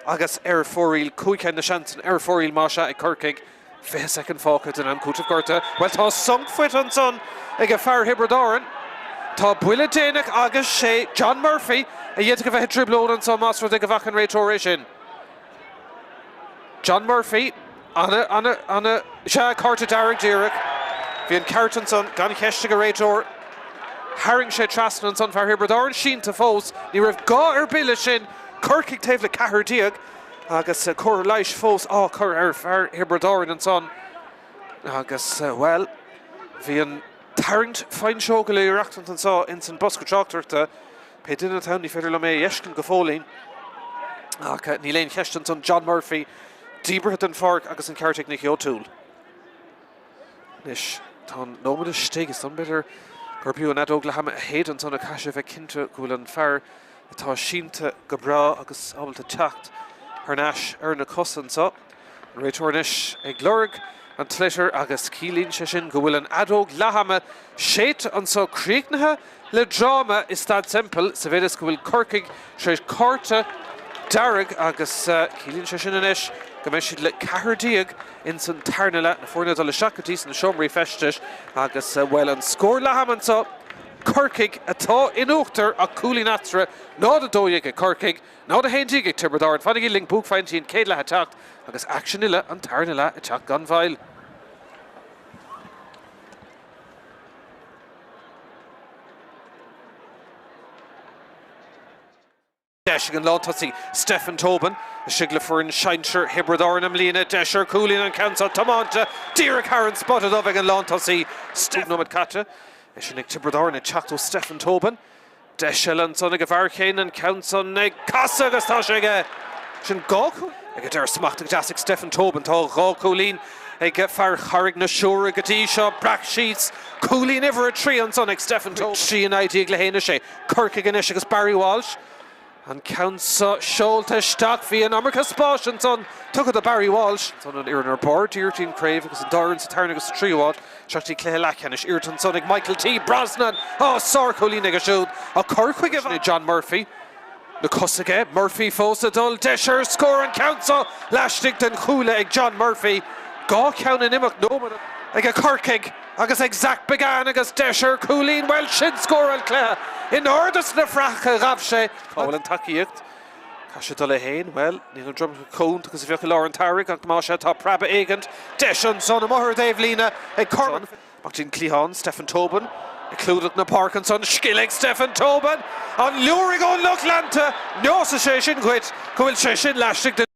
agus ar fóraoil. 5 cheann na seansanna ar fóraoil más ea ag Corcaigh. 20 soicind fágtha den am cúitimh gortaithe. Bhuel tá sonc faighte ansan ag fear Thiobraid Árann. Tá buille déanach agus sé John Murphy a d'fhéadfadh a bheith i dtrioblóid anso más rud é go bhfaca an réiteoir é sin. John Murphy, ana, ana, ana, sea, cárta dearg díreach. Bhí an ceart ansan, gan cheist ag an réiteoir. Tharraing sé trasna ansan fear Thiobraid Árann sínte fós. Ní raibh gá ar bith leis sin. Corcaigh taobh le 14 agus cóir leighis fós á cur ar fear Thiobraid Árann ansan. Agus, bhuel, bhí an tarraingt fuinseoige le reachtaint anso ins an bosca tráchtaireachta. Pé duine atá ann, ní féidir liom é a fheiscint go fóillín. Ach níl aon cheist ansan, John Murphy díbeartha den pháirc agus an ceart ag Nicky O'Toole. Anois, tá an nóiméad istigh, is dóigh b'fhéidir gurb fhiú an fheadóg leath ama a shéideadh ansan ach caithfidh sé a bheith cinnte go bhfuil an fear atá sínte go breá agus ábalta teacht thar n-ais ar na cosa anso. An réiteoir anois ag lorg an tsliotair agus ciallaíonn sé sin go bhfuil an fheadóg leath-ama séidte anso críochnaithe le dráma i Staid Semple sa mhéid is go bhfuil Corcaigh tar éis cárta dearg agus ciallaíonn sé sin anois go mbeidh siad le 14 ins an tarna leath, na foirne ag dul isteach go dtí sna seomraí feistis agus bhuel an scór leath-ama anso, Corcaigh atá in uachtar ach cúilín eatarthu, 0-12 ag Corcaigh. 0-11 ag Tiobraid Árann. Fanaigí linn, buaicphointí an chéad leath ag teacht agus aicsean uile an tarna leath ag teacht gan mhoill. Deis ag an lántosaí Stephen Tobin istigh le foireann sinsir Thiobraid Árann i mbliana. Deis ar chúilín an ceann seo tiomáinte díreach thar an spota dubh ag an lántosaí. Stephen nóiméad caite. É sin ag Tiobraid Árann ag teacht ó Stephen Tobin. Deis eile ansan ag an bhfear céanna, an ceann san ag casadh agus tá sé aige! Sin dhá chúilín ag an deireadh smachtaithe go deas ag Stephen Tobin. Tá dhá chúilín ag fear Charraig na Siúire go dtí seo. Breac síos cúilín uimhir 3 ansan ag Stephen Tobin. 3 19 le 1 6. Corcaigh anois agus Barry Walsh. An ceann seo seolta isteach, bhí an iomarca spáis ansan tugtha do Barry Walsh. Ansan an fhoireann ar barr d'iarrachtaí an chraobh agus an dá fhoireann sa tarna agus sa tríú háit isteach dtí cluiche leathcheannais. Iarracht ansan ag Michael T. Brosnan. Á, sárchúilín aige siúd. Á cur chuige sin é John Murphy. Na cosa aige, Murphy fós ag dul, deis ar scór an ceann seo laistigh den chuaille ag John Murphy. Dhá cheann in imeacht nóiméad ag Corcaigh. Agus ag Zach Biggane agus deis ar chúilín, bhuel, sin scór an chluiche! In airde sna frathacha a ghabh sé. Cá bhfuil an tacaíocht? Caithfidh sé dul é féin. Bhuel, níl an dromchla chomh hiontach is a bheadh i lár an tsamhraidh ach más ea tá preabadh éigint. Deis ansan amuigh ar an dtaobhlíne ag Cormac. Amach dtí'n cliathán, Stephen Tobin ag clúdach na páirce ansan. Scil ag Stephen Tobin! An liúraigh ón lucht leanta! Neosfaidh sé sin dhuit go bhfuil sé sin laistigh den.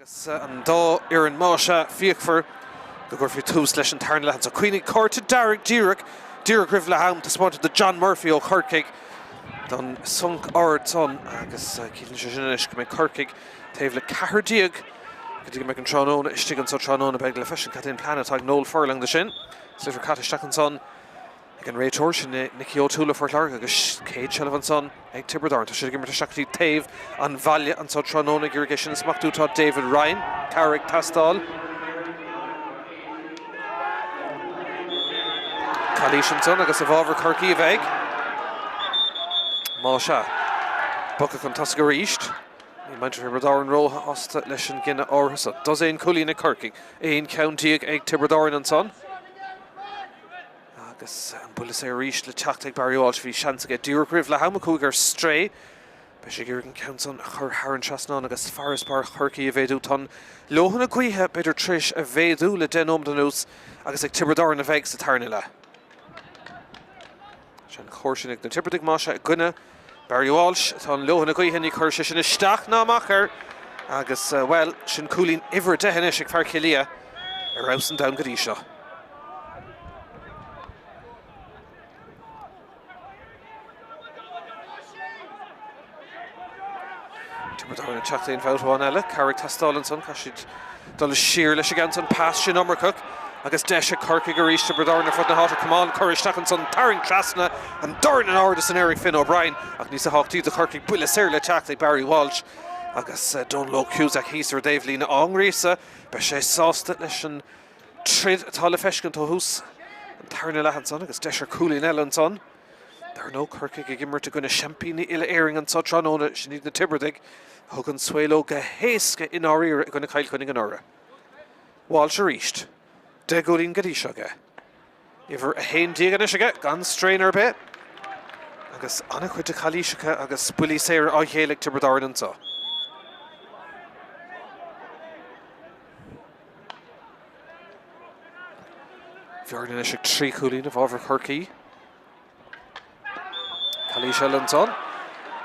Agus an dá fhoireann más ea fíochmhar go gcuirfí tús leis an tarna leath anseo. Cuimhnigh, cárta dearg díreach, díreach roimh leath am, taispeánta do John Murphy ó Chorcaigh don sonc ard san agus ciallaíonn sé sin anois go mbeidh Corcaigh taobh le 14 go dtí go mbeidh an tráthnóna istigh anseo tráthnóna. Beidh le feiscint cad é an plean atá ag Noel Furlong do sin. Sliotar caite isteach ansan. Ag an réiteoir, sin é Nicky O'Toole ó Phort Láirge agus céad seilbh ansan ag Tiobraid Árann. Tá siad ag imirt isteach go dtí taobh an bhaile anso tráthnóna ag iarraidh é sin a smachtú tá David Ryan. Cabhair ag teastáil. Calaois ansan agus i bhfabhar Chorcaí a bheidh. Más ea. Bogtha chun tosaigh arís. Níl muintir Thiobraid Árann róshásta leis an gcinneadh áirithe so. Dosaen cúilín ag Corcaigh. 11 ceann ag Tiobraid Árann ansan. Agus an buille saor arís le teacht ag Barry Walsh. Bhí seans aige díreach roimh leath am, a chuaigh ar strae. Beidh sé ag iarraidh an ceann san a chur thar an trasnán agus farasbarr Chorcaí a mhéadú. Tá an leoithne gaoithe b'fhéidir tar éis a mhéadú le 10 nóiméad anuas agus ag Tiobraid Árann a bheidh sa tarna leath. Sé an chóir sin ag na Tiobradaigh, más ea, i gcoinne Barry Walsh. Tá an leoithne gaoithe, ní chuirfidh sé sin isteach ná amach air agus, bhuel, sin cúilín uimhir 10 anois ag fear Chill Liath ar fheabhas an domhan go dtí seo. Tiobraid Árann ag teacht aon bhabhta amháin eile. Cabhair ag teastáil ansan. Caithfidh siad dul siar leis an gceann san. Pas sin iomarcach agus deis ag Corcaigh arís. Tiobraid Árann ar fud na háite. Camán curtha isteach ansan. Tarraingt trasna an dorn in airde san aer ag Finn O'Brien ach níos tábhachtaí do Chorcaigh buille saor le teacht ag Barry Walsh agus Dónal Óg Cusack thíos ar an dtaobhlíne á ngríosadh. Beidh sé sásta leis an troid atá le feiscint ó thús an tarna leath ansan agus deis ar chúilín eile ansan. Dar ndóigh, Corcaigh ag imirt i gcoinne seaimpíní uile-Éireann anso tráthnóna, sin iad na Tiobradaigh, a thug an svae leo go héasca i ndáiríre i gcoinne Chill Chainnigh anuraidh. Walsh arís. 10 gcúilín go dtí seo aige. Uimhir 11 anois aige, gan straon ar bith. Agus an-chuid de chalaoiseacha agus buillí saora á ghéilleadh ag Tiobraid Árann anso. Bearna anois ag 3 chúilín i bhfabhar Chorcaí. Calaois eile ansan.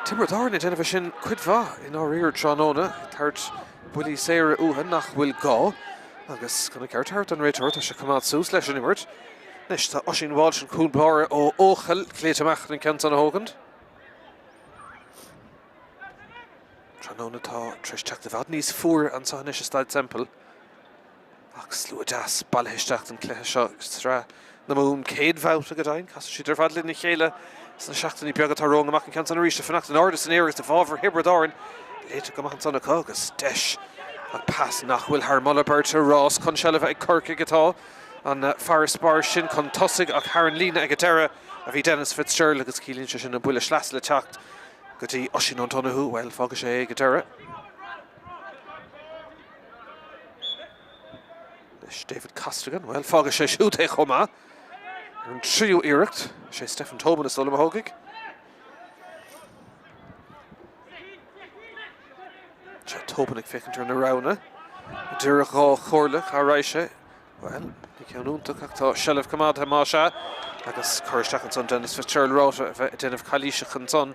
Tiobraid Árann ag déanamh é sin cuid mhaith i ndáiríre tráthnóna, ag tabhairt buillí saora uathu nach bhfuil gá agus chun an ceart a thabhairt don réiteoir, tá sé ag coimeád suas leis an imirt. Anois tá Oisín Walsh, an cúl báire ó Eochaill, glaoite amach chun an ceann san a thógaint. Tráthnóna atá tar éis teacht i bhfad níos fuaire anseo anois i Staid Semple. Ach slua deas bailithe isteach don chluiche seo, Sraith na Mumhan, céad bhabhta go deimhin. Casfaidh siad ar fad lena chéile sna seachtainí beaga atá romhainn. Amach an ceann san arís ag fanacht in airde san aer agus i bhfabhar Thiobraid Árann. Léite go maith ansan acu agus deis ach pas nach bhfuil thar moladh beirte. Rás chun seilbhe ag Corcaigh atá an farasbarr sin chun tosaigh ach thar an líne ag an deireadh a bhí Denis Fitzgerald agus ciallaíonn sé sin an buille sleasa le teacht go dtí Oisín O'Donoghue. Bhuel, fágfaidh sé é ag an deireadh. Anois David Costigan, bhuel, fágfaidh sé siúd é chomh maith. Ar an tríú iarracht, sé Stephen Tobin is dóigh liom a thógfaidh. Sé Tobin ag féachaint ar na roghanna. Idir dhá chomhairle, cá raghaidh sé? Bhuel, ní ceann iontach ach tá seilbh coimeádtha más ea agus cur isteach ansan Denis Fitzgerald ráite a bheith ag déanamh calaoiseach ansan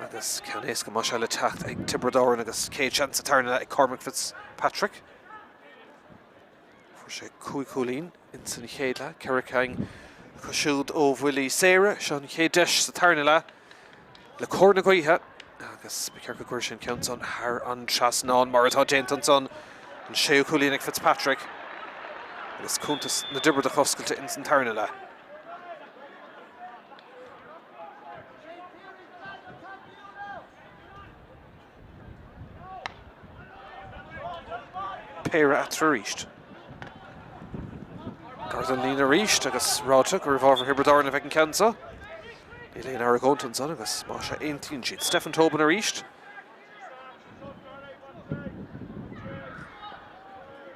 agus ceann éasca más ea le teacht ag Tiobraid Árann agus céad seans sa tarna leath ag Cormac Fitzpatrick. Fuair sé 5 chúilín ins an chéad leath, ceithre cinn acu siúd ó bhuillí saora. Seo an chéad deis sa tarna leath le cóir na gaoithe agus ba cheart go gcuirfidh sé an ceann san thar an trasnán mar atá déanta ansan. An séú cúilín ag Fitzpatrick agus cuntas na dTiobradach oscailte ins an tarna leath. Péire eatarthu arís. Gar don líne arís agus ráite gur i bhfabhar Thiobraid Árann a bheidh an ceann seo. Níl aon argóint ansan agus más ea aontaíonn siad. Stephen Tobin arís.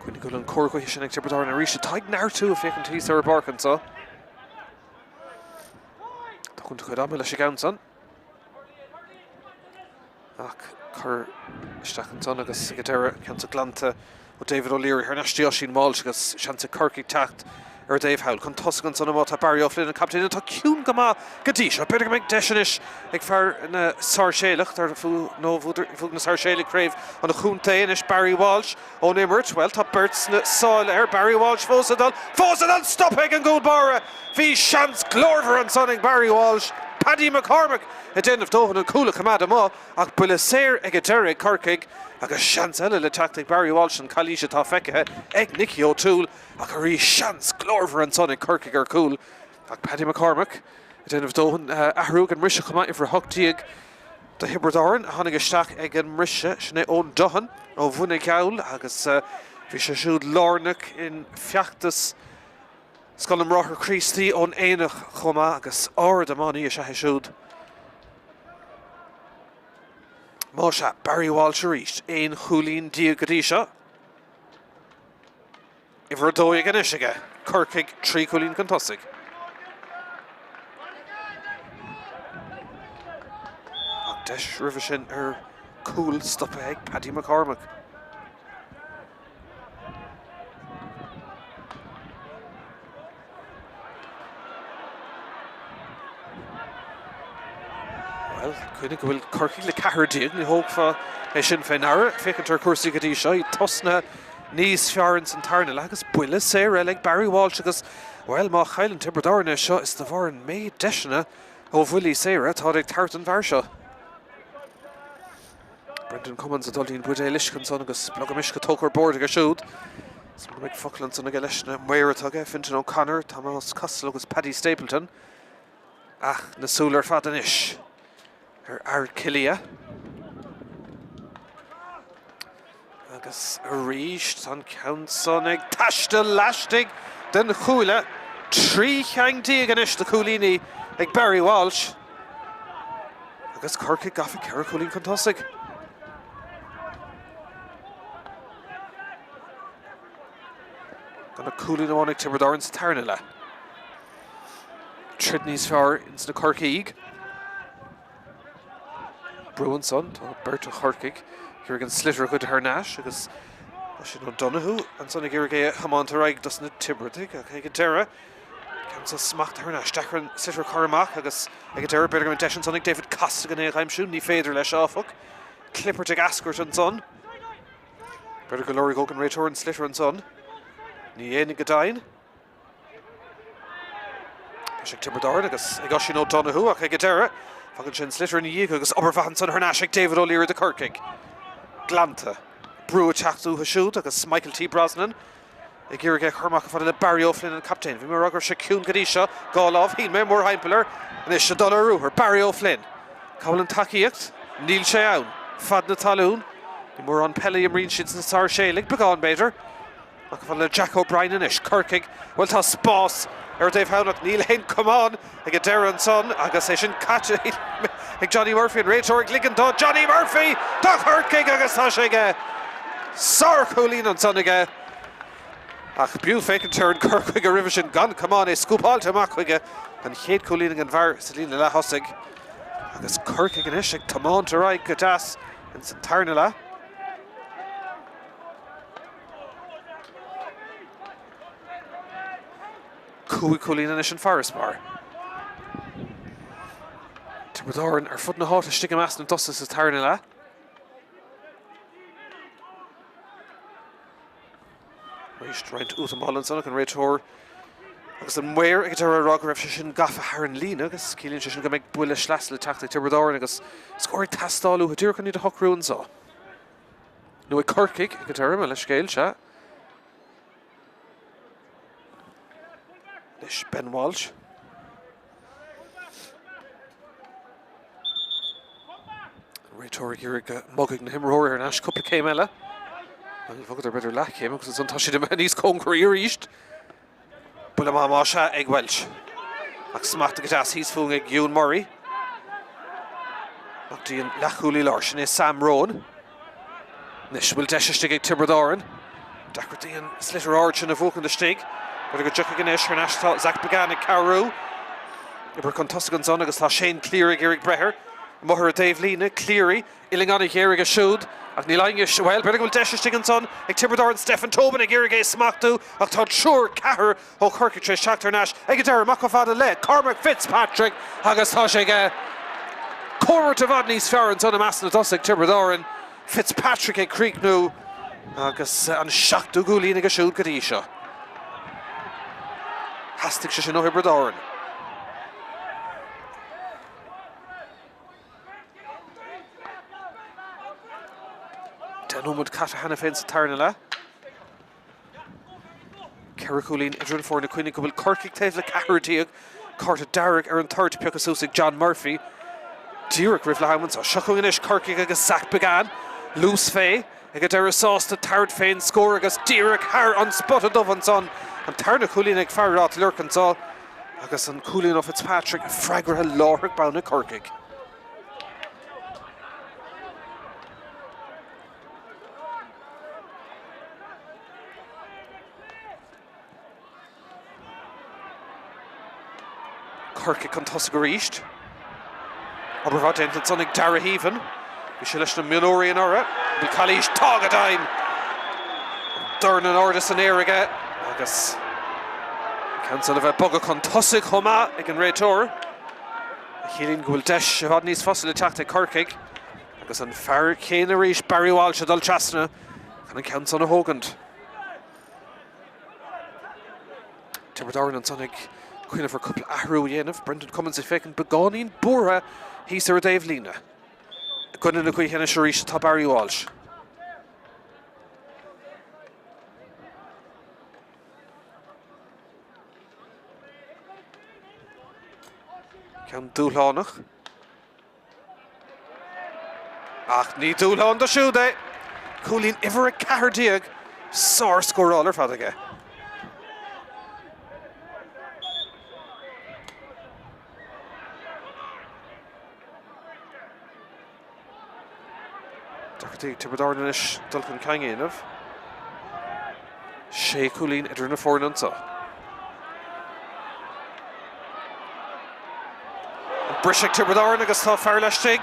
Cuimhnigh go bhfuil an cóir gaoithe sin ag Tiobraid Árann arís atá ag neartú ag féachaint thíos ar an bpáirc anseo. Tógaint a chuid ama leis an gceann san. Ach cur isteach ansan agus ag an deireadh, ceann san glanta ó David O'Leary thar n-ais dtí Oisín Walsh agus seans ag Corcaigh teacht Ar an dtaobh thall, chun tosaigh ansan amuigh tá Barry O'Flynn, an captaen atá ciúin go maith go dtí seo. B'fhéidir go mbeidh deis anois ag fear na Sáirséalach, dar nó bhuaigh na Sáirséalaigh craobh an chontae anois, Barry Walsh ón imirt. Bhuel, tá beirt sna sála air. Barry Walsh fós ag dul, fós ag dul! Stoptha ag an gcúl báire! Bhí seans glórmhar ansan ag Barry Walsh, Paddy McCormack ag déanamh dóthain an cúl a choimeád amuigh ach buille saor ag an deireadh ag Corcaigh agus seans eile le teacht ag Barry Walsh an calaois atá feicthe ag Nicky O'Toole. Ach arís, seans glórmhar ansan ag Corcaigh ar chúl ach Paddy McCormack ag déanamh dóthain. Athrú ag an mbriseadh chomh maith, uimhir 18 do Thiobraid Árann a tháinig isteach ag an mbriseadh, sin é Eoin Duhan ó Mhuine Gheall agus bhí sé siúd lárnach in feachtas Scoil na mBráithre Críostaí ón Aonach chomh maith agus ard-iománaí is ea é siúd. Más ea, Barry Walsh arís, 11 chúilín go dtí seo. Uimhir 12 anois aige, Corcaigh 3 chúilín chun tosaigh. Ach deis roimhe sin ar chúl stoptha ag Paddy McCormack. Bhuel, cuimhnigh go bhfuil Corcaigh le 14, ní thógfá é sin fé ndeara, féachaint ar chúrsaí go dtí seo, iad tosnaithe níos fearr ins an tarna leath agus buille saor eile ag Barry Walsh agus, bhuel, má chailleann Tiobraid Árann é seo, is de bharr an méid deiseanna ó bhuillí saora atá ag tabhairt don bhfear seo. Brendan Cummins ag dul dtí'n buidéal uisce ansan agus blogam uisce tógtha ar bord aige siúd. Is mura mbeidh focal ansan aige leis na maoir atá aige, Fintan O'Connor, Tomás Costello agus Paddy Stapleton. Ach na súile ar fad anois ar fhear Chill Aodha. Agus arís tá an ceann san ag taisteal laistigh den chuaille. 13 cheann anois de chúilíní ag Barry Walsh. Agus Corcaigh gafa 4 chúilín chun tosaigh. Gan ach cúilín amháin ag Tiobraid Árann sa tarna leath. Troid níos fearr ins na Corcaígh. Brú ansan, tá beirt ó Chorcaigh ag iarraidh an sliotar a ghoid thar n-ais agus Oisín O'Donoghue ansan ag iarraidh é a thiomáint ar aghaidh dos na Tiobradaigh ach ag an deireadh ceann seo smachtaithe thar n-ais. Deacair an sliotar a chur amach agus ag an deireadh b'fhéidir go mbeidh deis ansan ag David Costigan é a aimsiú. Ní féidir leis áfach. Clippirt ag eascairt ansan. B'fhéidir go lorgódh an réiteoir an sliotar ansan. Ní dhéanfaidh go deimhin. Tá sé ag Tiobraid Árann agus ag Oisín O'Donoghue ach ag an deireadh, fágann sé an sliotar ina dhiaidh agus obair mhaith ansan thar n-ais ag David O'Leary do Chorcaigh. Glanta. Brú ag teacht uathu siúd agus Michael T. Brosnan ag iarraidh é a chur amach chomh fada le Barry O'Flynn an captaen. Bhí mé ag rá go raibh sé ciúin go dtí seo, dhá lámh, shíl mé, mórthimpeall air. Anois ag dul ar ruathar, Barry O'Flynn. Cá bhfuil an tacaíocht? Níl sé ann. Fad na talún. Ní mórán peile a imríonn siad sna Sáirséalaigh, beagán b'fhéidir. Amach chomh fada le Jack O'Brien anois, Corcaigh, bhuel tá spás ar an dtaobh thall ach níl aon camán ag an deireadh ansan agus é sin caite ag Johnny Murphy, an réiteoir ag ligean do Johnny Murphy do Chorcaigh agus tá sé aige! Sárchúilín ansan aige ach b'fhiú féachaint ar an cur chuige roimhe sin gan camán, é scúpáilte amach chuige, an chéad chúilín ag an bhfear sa líne leath-thosaigh agus Corcaigh anois ag tiomáint ar aghaidh go deas ins an tarna leath. 5 chúilín anois an farasbarr. Tiobraid Árann ar fud na háite istigh i measc na dtosaithe sa tarna leath. Arís roinnt útamála ansan ach an réiteoir agus an maor ag deireadh ag rá go raibh sé sin gafa thar an líne agus ciallaíonn sé sin go mbeidh buille sleasa le teacht ag Tiobraid Árann agus scór ag teastáil uathu díreach chun iad a shocrú anseo. Nó ag Corcaigh ag an deireadh, mo leithscéal, sea. Anois Ben Walsh. An réiteoir ag iarraidh go mbogfaidh na himreoirí thar n-ais cúpla céim eile. Bhuel, bhogadar b'fhéidir leathchéim agus ansan tá siad imithe níos cóngaraí arís. Buille maith más ea ag Walsh. Ach smachtaithe go deas thíos fúinn ag Ewan Murray. Amach go dtí an leathchúlaí láir. Sin é Sam Rowan. Anois bhfuil deis istigh ag Tiobraid Árann. Deacrachtaí an sliotar ard sin a bhuachaint istigh. B'fhéidir go dtiocfaidh anois. Thar n-ais tá Zach Biggane ag cabhrú. Obair chun tosaigh ansan agus tá Shane Cleary ag iarraidh breith air. Amuigh ar an dtaobhlíne, Cleary, uillinn an-ghéar aige siúd ach níl éinne, bhuel, b'fhéidir go bhfuil deis istigh ansan ag Tiobraid Árann, Stephen Tobin ag iarraidh é a smachtú ach tá triúr, ceathrar ó Chorcaigh tar éis teacht thar n-ais ag an deireadh, amach chomh fada le Cormac Fitzpatrick agus tá sé aige. Comhimirt i bhfad níos fearr ansan i measc na dtosaithe ag Tiobraid Árann, Fitzpatrick ag críochnú agus an seachtú cúilín aige siúd go dtí seo. Theastaigh sé sin ó Thiobraid Árann. 10 nóiméad caite cheana féin sa tarna leath. Ceithre chúilín idir an foirne. Cuimhnigh go bhfuil Corcaigh taobh le 14, cárta dearg ar an toirt pioctha suas ag John Murphy díreach roimh leath am anseo. Seo chugainn anois Corcaigh agus Zach Biggane, luas fé ag an deireadh sásta tabhairt fén scór agus díreach thar an spota dubh ansan. An tarna cúilín ag fear Ráth Luirc anseo. Agus an cúilín ó Fitzpatrick freagartha láithreach bonn ag Corcaigh. Corcaigh chun tosaigh arís. Obair mhaith déanta ansan ag Darragh Heavin. Bhí sé leis na mionúirí anuraidh. Bhí calaois, tá go deimhin! An dorn in airde san aer aige agus an ceann san a bheith bogtha chun tosaigh chomh maith ag an réiteoir, a chiallaíonn go bhfuil deis i bhfad níos fusa le teacht ag Corcaigh agus an fear céanna arís, Barry Walsh, ag dul trasna chun an ceann san a thógaint. Tiobraid Árann ansan ag cuimhneamh ar cúpla athrú a dhéanamh. Brendan Cummins ag féachaint beagáinín buartha thíos ar an dtaobhlíne. I gcoinne na gaoithe anois arís atá Barry Walsh. Ceann dúshlánach. Ach ní dúshlán dó siúd é! Cúilín uimhir 14, sár-scóráil ar fad aige. Deacrachtaí ag Tiobraid Árann anois dul chun cinn a dhéanamh. Sé chúilín idir na foirne anseo. An briseadh ag Tiobraid Árann agus tá fear laistigh.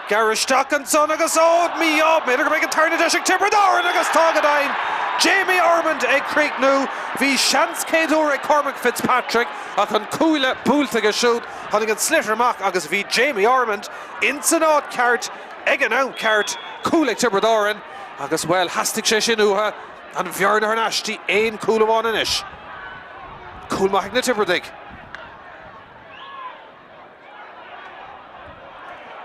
Gearradh isteach ansan agus ó, mí-ádh! B'fhéidir go mbeidh an tarna deis ag Tiobraid Árann agus tá go deimhin! Jamie Ormond ag críochnú. Bhí seans céad uair ag Cormac Fitzpatrick ach an cuaille buailte aige siúd. Tháinig an sliotar amach agus bhí Jamie Ormond ins an áit ceart ag an am ceart. Cúl ag Tiobraid Árann agus, bhuel, theastaigh sé sin uathu. An bhearna thar n-ais dtí aon chúl amháin anois. Cúl maith ag na Tiobradaigh.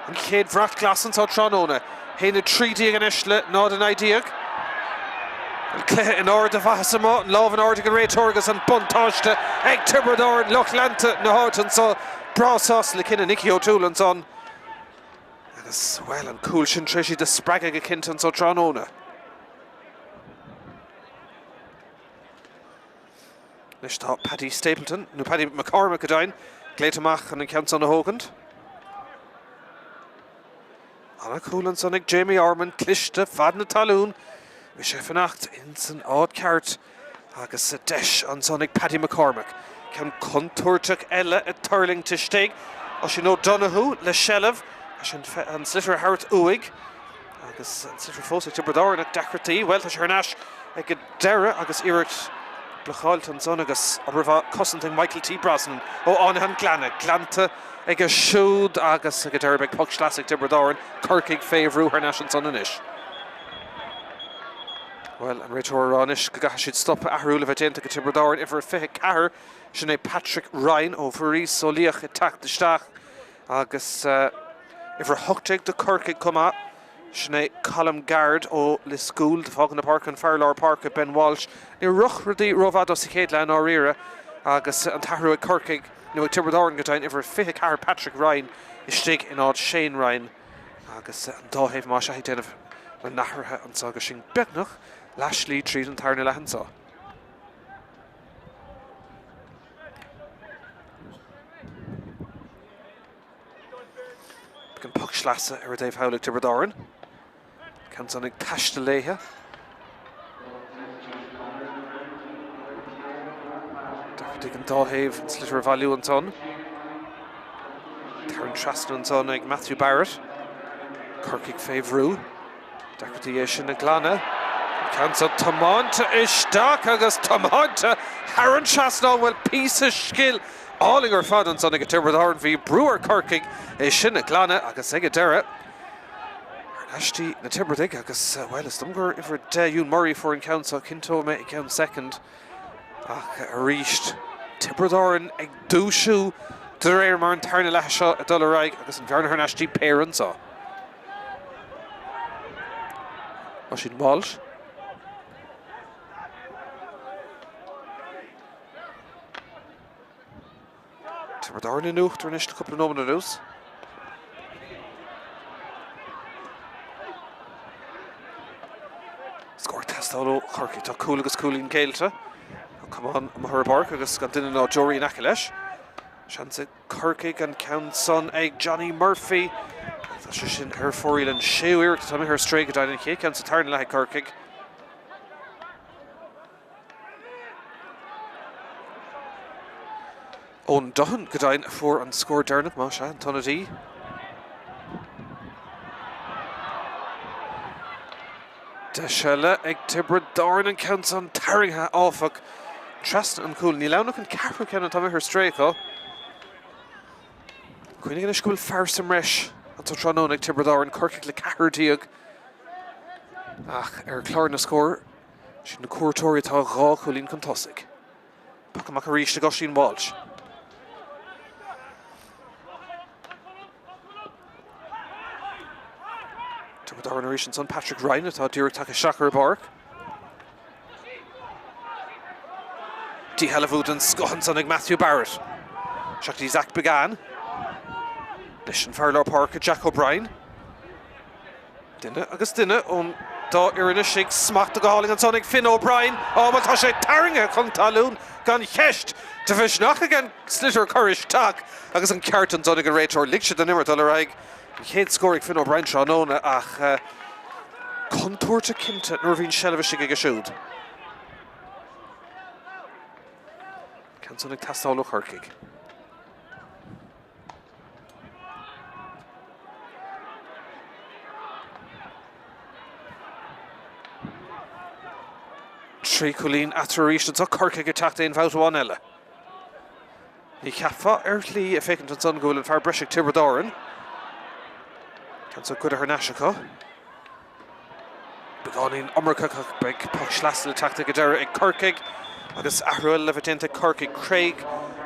An chéad bhrat glas anseo tráthnóna. 1-13 anois le 0-19. An cluiche in ard a mhaitheasa amuigh, an lámh in airde ag an réiteoir agus an buntáiste ag Tiobraid Árann, lucht leanta na háite anseo breá sásta le cinneadh Nicky O'Toole ansan. Agus, bhuel, an cúl sin tar éis iad a spreagadh go cinnte anseo tráthnóna. Anois tá Paddy Stapleton, nó Paddy McCormack go deimhin, glaoite amach chun an ceann san a thógaint. Ana-chúl ansan ag Jamie Ormond, cliste fad na talún. Bhí sé ag fanacht ins an áit ceart agus deis ansan ag Paddy McCormack. Ceann contúirteach eile ag tuirlingt istigh. Oisín O'Donoghue le seilbh. Sin an sliotar a thabhairt uaidh. Agus an sliotar fós ag Tiobraid Árann ach deacrachtaí, bhuel tá sé thar n-ais ag an deireadh agus iarracht blocáilte ansan agus obair mhaith cosanta ag Michael T. Brosnan ó Fhánaithe an Ghleanna. Glanta aige siúd agus ag an deireadh beidh poc sleasa ag Tiobraid Árann, Corcaigh fé bhrú thar n-ais ansan anois. Bhuel, an réiteoir a rá anois go gcaithfidh siad stop, athrú le bheith déanta ag Tiobraid Árann, uimhir 24, sin é Patrick Ryan ó Bhuiríos Ó Liach ag teacht isteach. Agus uimhir 18 do Corcaigh chomh maith, sin é Colm Guard ó Lios Gúil. D'fhág na páirce an fear lár páirce Ben Walsh. Níor rith rudaí rómhaith dó sa chéad leath i ndáiríre agus an t-athrú ag Corcaigh, nó ag Tiobraid Árann go deimhin, uimhir 24 Patrick Ryan istigh in áit Shane Ryan agus an dá thaobh más ea ag déanamh na n-athruithe anseo agus sinn beagnach leath slí tríd an tarna leath anseo. Beidh an poc sleasa ar an dtaobh thall ag Tiobraid Árann. Ceann san ag taisteal léithe. Deacrachtaí ag an dá thaobh an sliotar a bhailiú ansan. Tarraingt. trasna ansan ag Matthew Barrett. Corcaigh fé bhrú. Deacrachtaí é sin a ghlanadh. An ceann seo tiomáinte isteach agus tiomáinte thar an trasnán. Bhuel, píosa scil álainn ar fad ansan ag Tiobraid Árann. Bhí brú ar Chorcaigh é sin a ghlanadh agus ag an deireadh, thar n-ais dtí na Tiobradaigh agus, bhuel, is dóigh liom gur uimhir 10, Ewan Murray, a fuair an ceann seo. Cinnteoidh mé i gceann soicind. Ach arís, Tiobraid Árann ag dúisiú de réir mar an tarna leath seo ag dul ar aghaidh agus an bhearna thar n-ais dtí péire anseo. Oisín Walsh. Tiobraid Árann in uachtar anois le cúpla nóiméad anuas. Scór ag teastáil ó Chorcaigh. Tá cúl agus cúilín géillte. Tá camán amuigh ar an bpáirc agus gan duine ná deoraí in aice leis. Seans ag Corcaigh an ceann san ag Johnny Murphy. Tá sé sin ar fóraoil an séú iarracht atá imithe ar strae go deimhin an chéad ceann sa tarna leath ag Corcaigh. Eoin Duffin go deimhin a fuair an scór deireanach, más ea, an t-ionadaí. Deis eile ag Tiobraid Árann an ceann san tarraingthe, áfach, trasna an chúil. Níl ann ach an ceathrú ceann atá imithe ar strae acu. Cuimhnigh anois go bhfuil fear sa mbreis anseo tráthnóna ag Tiobraid Árann, Corcaigh le 14 ach ar chlár na scór, Sin na cuairteoirí atá 2 chúilín chun tosaigh. Poc amach arís ag Oisín Walsh. Tiobraid Árann arís ansan Patrick Ryan atá díreach tagtha isteach ar an bpáirc. Díshealbhú den scoth ansan ag Matthew Barrett. Isteach go dtí Zach Biggane. Leis an fear lár páirce Jack O'Brien. Duine agus duine ón dá fhoireann istigh. Smachtú go hálainn ansan ag Finn O'Brien. Á bhuel tá sé tarraingthe chun talún gan cheist. De mhisneach aige an sliotar a chur isteach agus an ceart ansan ag an réiteoir. Lig sé don imirt dul ar aghaidh. An chéad scór ag Finn O'Brien tráthnóna ach contúirteach cinnte nuair a bhíonn seilbh istigh aige siúd. Ceann san ag teastáil ó Chorcaigh. 3 chúilín eatarthu arís anseo, Corcaigh ag teacht aon bhabhta amháin eile. Ní cheapfá ar shlí ag féachaint ansan go bhfuil an fear breise ag Tiobraid Árann. Ceann san goidte thar n-ais acu. Beagáinín iomarcach ach beidh poc sleasa le teacht ag an deireadh ag Corcaigh agus athrú eile le bheith déanta ag Corcaigh. Craig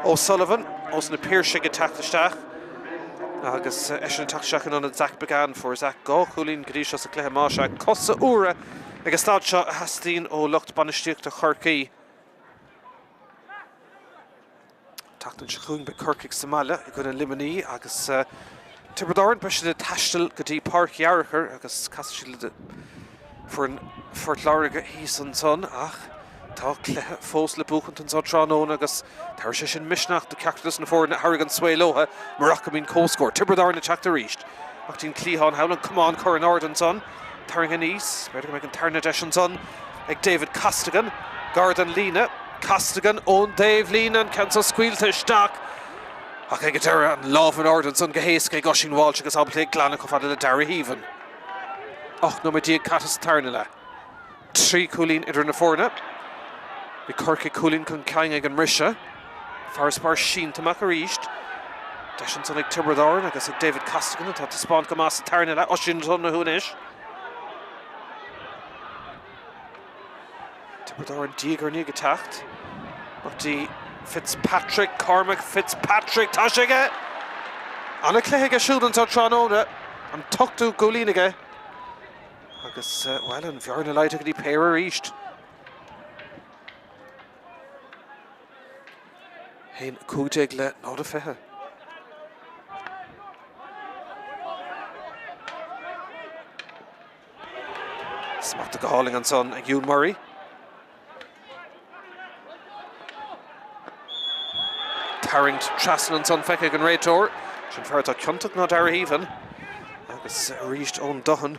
O'Sullivan ós na Piarsaigh ag teacht isteach agus eisean ag teacht isteach in ionad Zach Biggane. Fuair Zach 2 chúilín go dtí seo sa chluiche más ea cosa úra ag an staid seo a theastaíonn ó lucht bainistíochta Chorcaí. Tseachtain seo chugainn beidh Corcaigh sa mbaile i gcoinne Luimnigh agus Tiobraid Árann. Beidh siad ag taisteal go dtí Páirc Fhearchair agus casfaidh siad le foireann Phort Láirge thíos ansan ach tá cluiche fós le buachaint anseo tráthnóna agus tabharfaidh sé sin misneach do cheachtar dos na foirne a thabharfaidh an svae leo murach go mbíonn comhscór. Tiobraid Árann ag teacht arís. Amach dtí'n cliathán thall, an camán curtha in airde ansan. Tarraingthe aníos. B'fhéidir go mbeidh an tarna deis ansan ag David Costigan. Gar don líne. Costigan ón dtaobhlíne, an ceann so scaoilte isteach ach ag an deireadh an lámh in airde ansan go héasca ag Oisín Walsh agus ábalta é a ghlanadh chomh fada le Darragh Heavin. 18 nóiméad caite sa tarna leath. 3 chúilín idir na foirne. Bhí Corcaigh cúilín chun cinn ag an mbriseadh. Farasbarr sínte amach arís. Deis ansan ag Tiobraid Árann agus ag David Costigan atá ag taispeáint go maith sa tarna leath. Oisín O'Donoghue anois. Tiobraid Árann diaidh ar ndiaidh ag teacht. Amach dtí Fitzpatrick, Cormac Fitzpatrick, tá sé aige! Ana-chluiche aige siúd anseo tráthnóna. An t-ochtú cúilín aige. Agus, bhuel, an bhearna laghdaithe go dtí péire arís. 1, 15 le 0, 20. Smachtú go hálainn ansan ag Ewan Murray. Tarraingt trasna ansan feicthe ag an réiteoir. Sin fear atá ciontach ná Darragh Heavin. Agus arís Eoin Duffin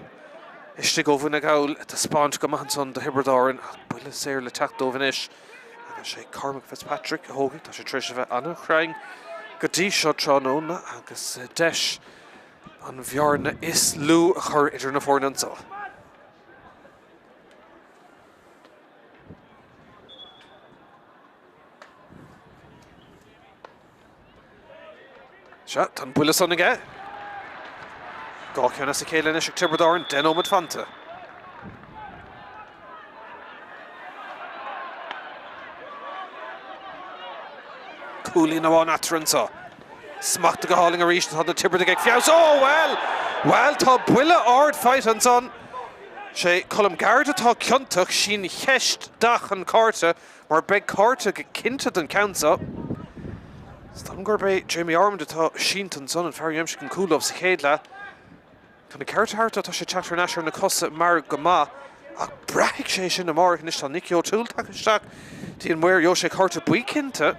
istigh ó Mhuine Gall ag taispeáint go maith ansan do Thiobraid Árann ach buille saor le teacht dóibh anois. Agus sé Cormac Fitzpatrick a thógfaidh. Tá sé tar éis a bheith an-chruinn. go dtí seo tráthnóna agus deis an bhearna is lú a chur idir na foirne anseo. Sea, tá an buille san aige. 2 cheann as a chéile anois ag Tiobraid Árann, 10 nóiméad fanta. Cúilín amháin eatarthu anseo. Smachta go hálainn arís, tá na Tiobradaigh ag feabhsú. Ó, bhuel! Bhuel, tá buille ard faighte ansan. Sé Colm Guard atá ciontach, sin ceist dath an chárta. Mar beidh cárta go cinnte don cheann seo. Is dóigh liom gurb é Jamie Ormond atá sínte ansan, an fear a d'aimsigh an cúl dóibh sa chéad leath. Chun an ceart a thabhairt dó, tá sé ag teacht thar n-ais ar na cosa mear go maith, ach braithfidh sé sin amárach. Anois tá Nicky O'Toole tagtha isteach dtí an maor, gheobhaidh sé cárta buí cinnte.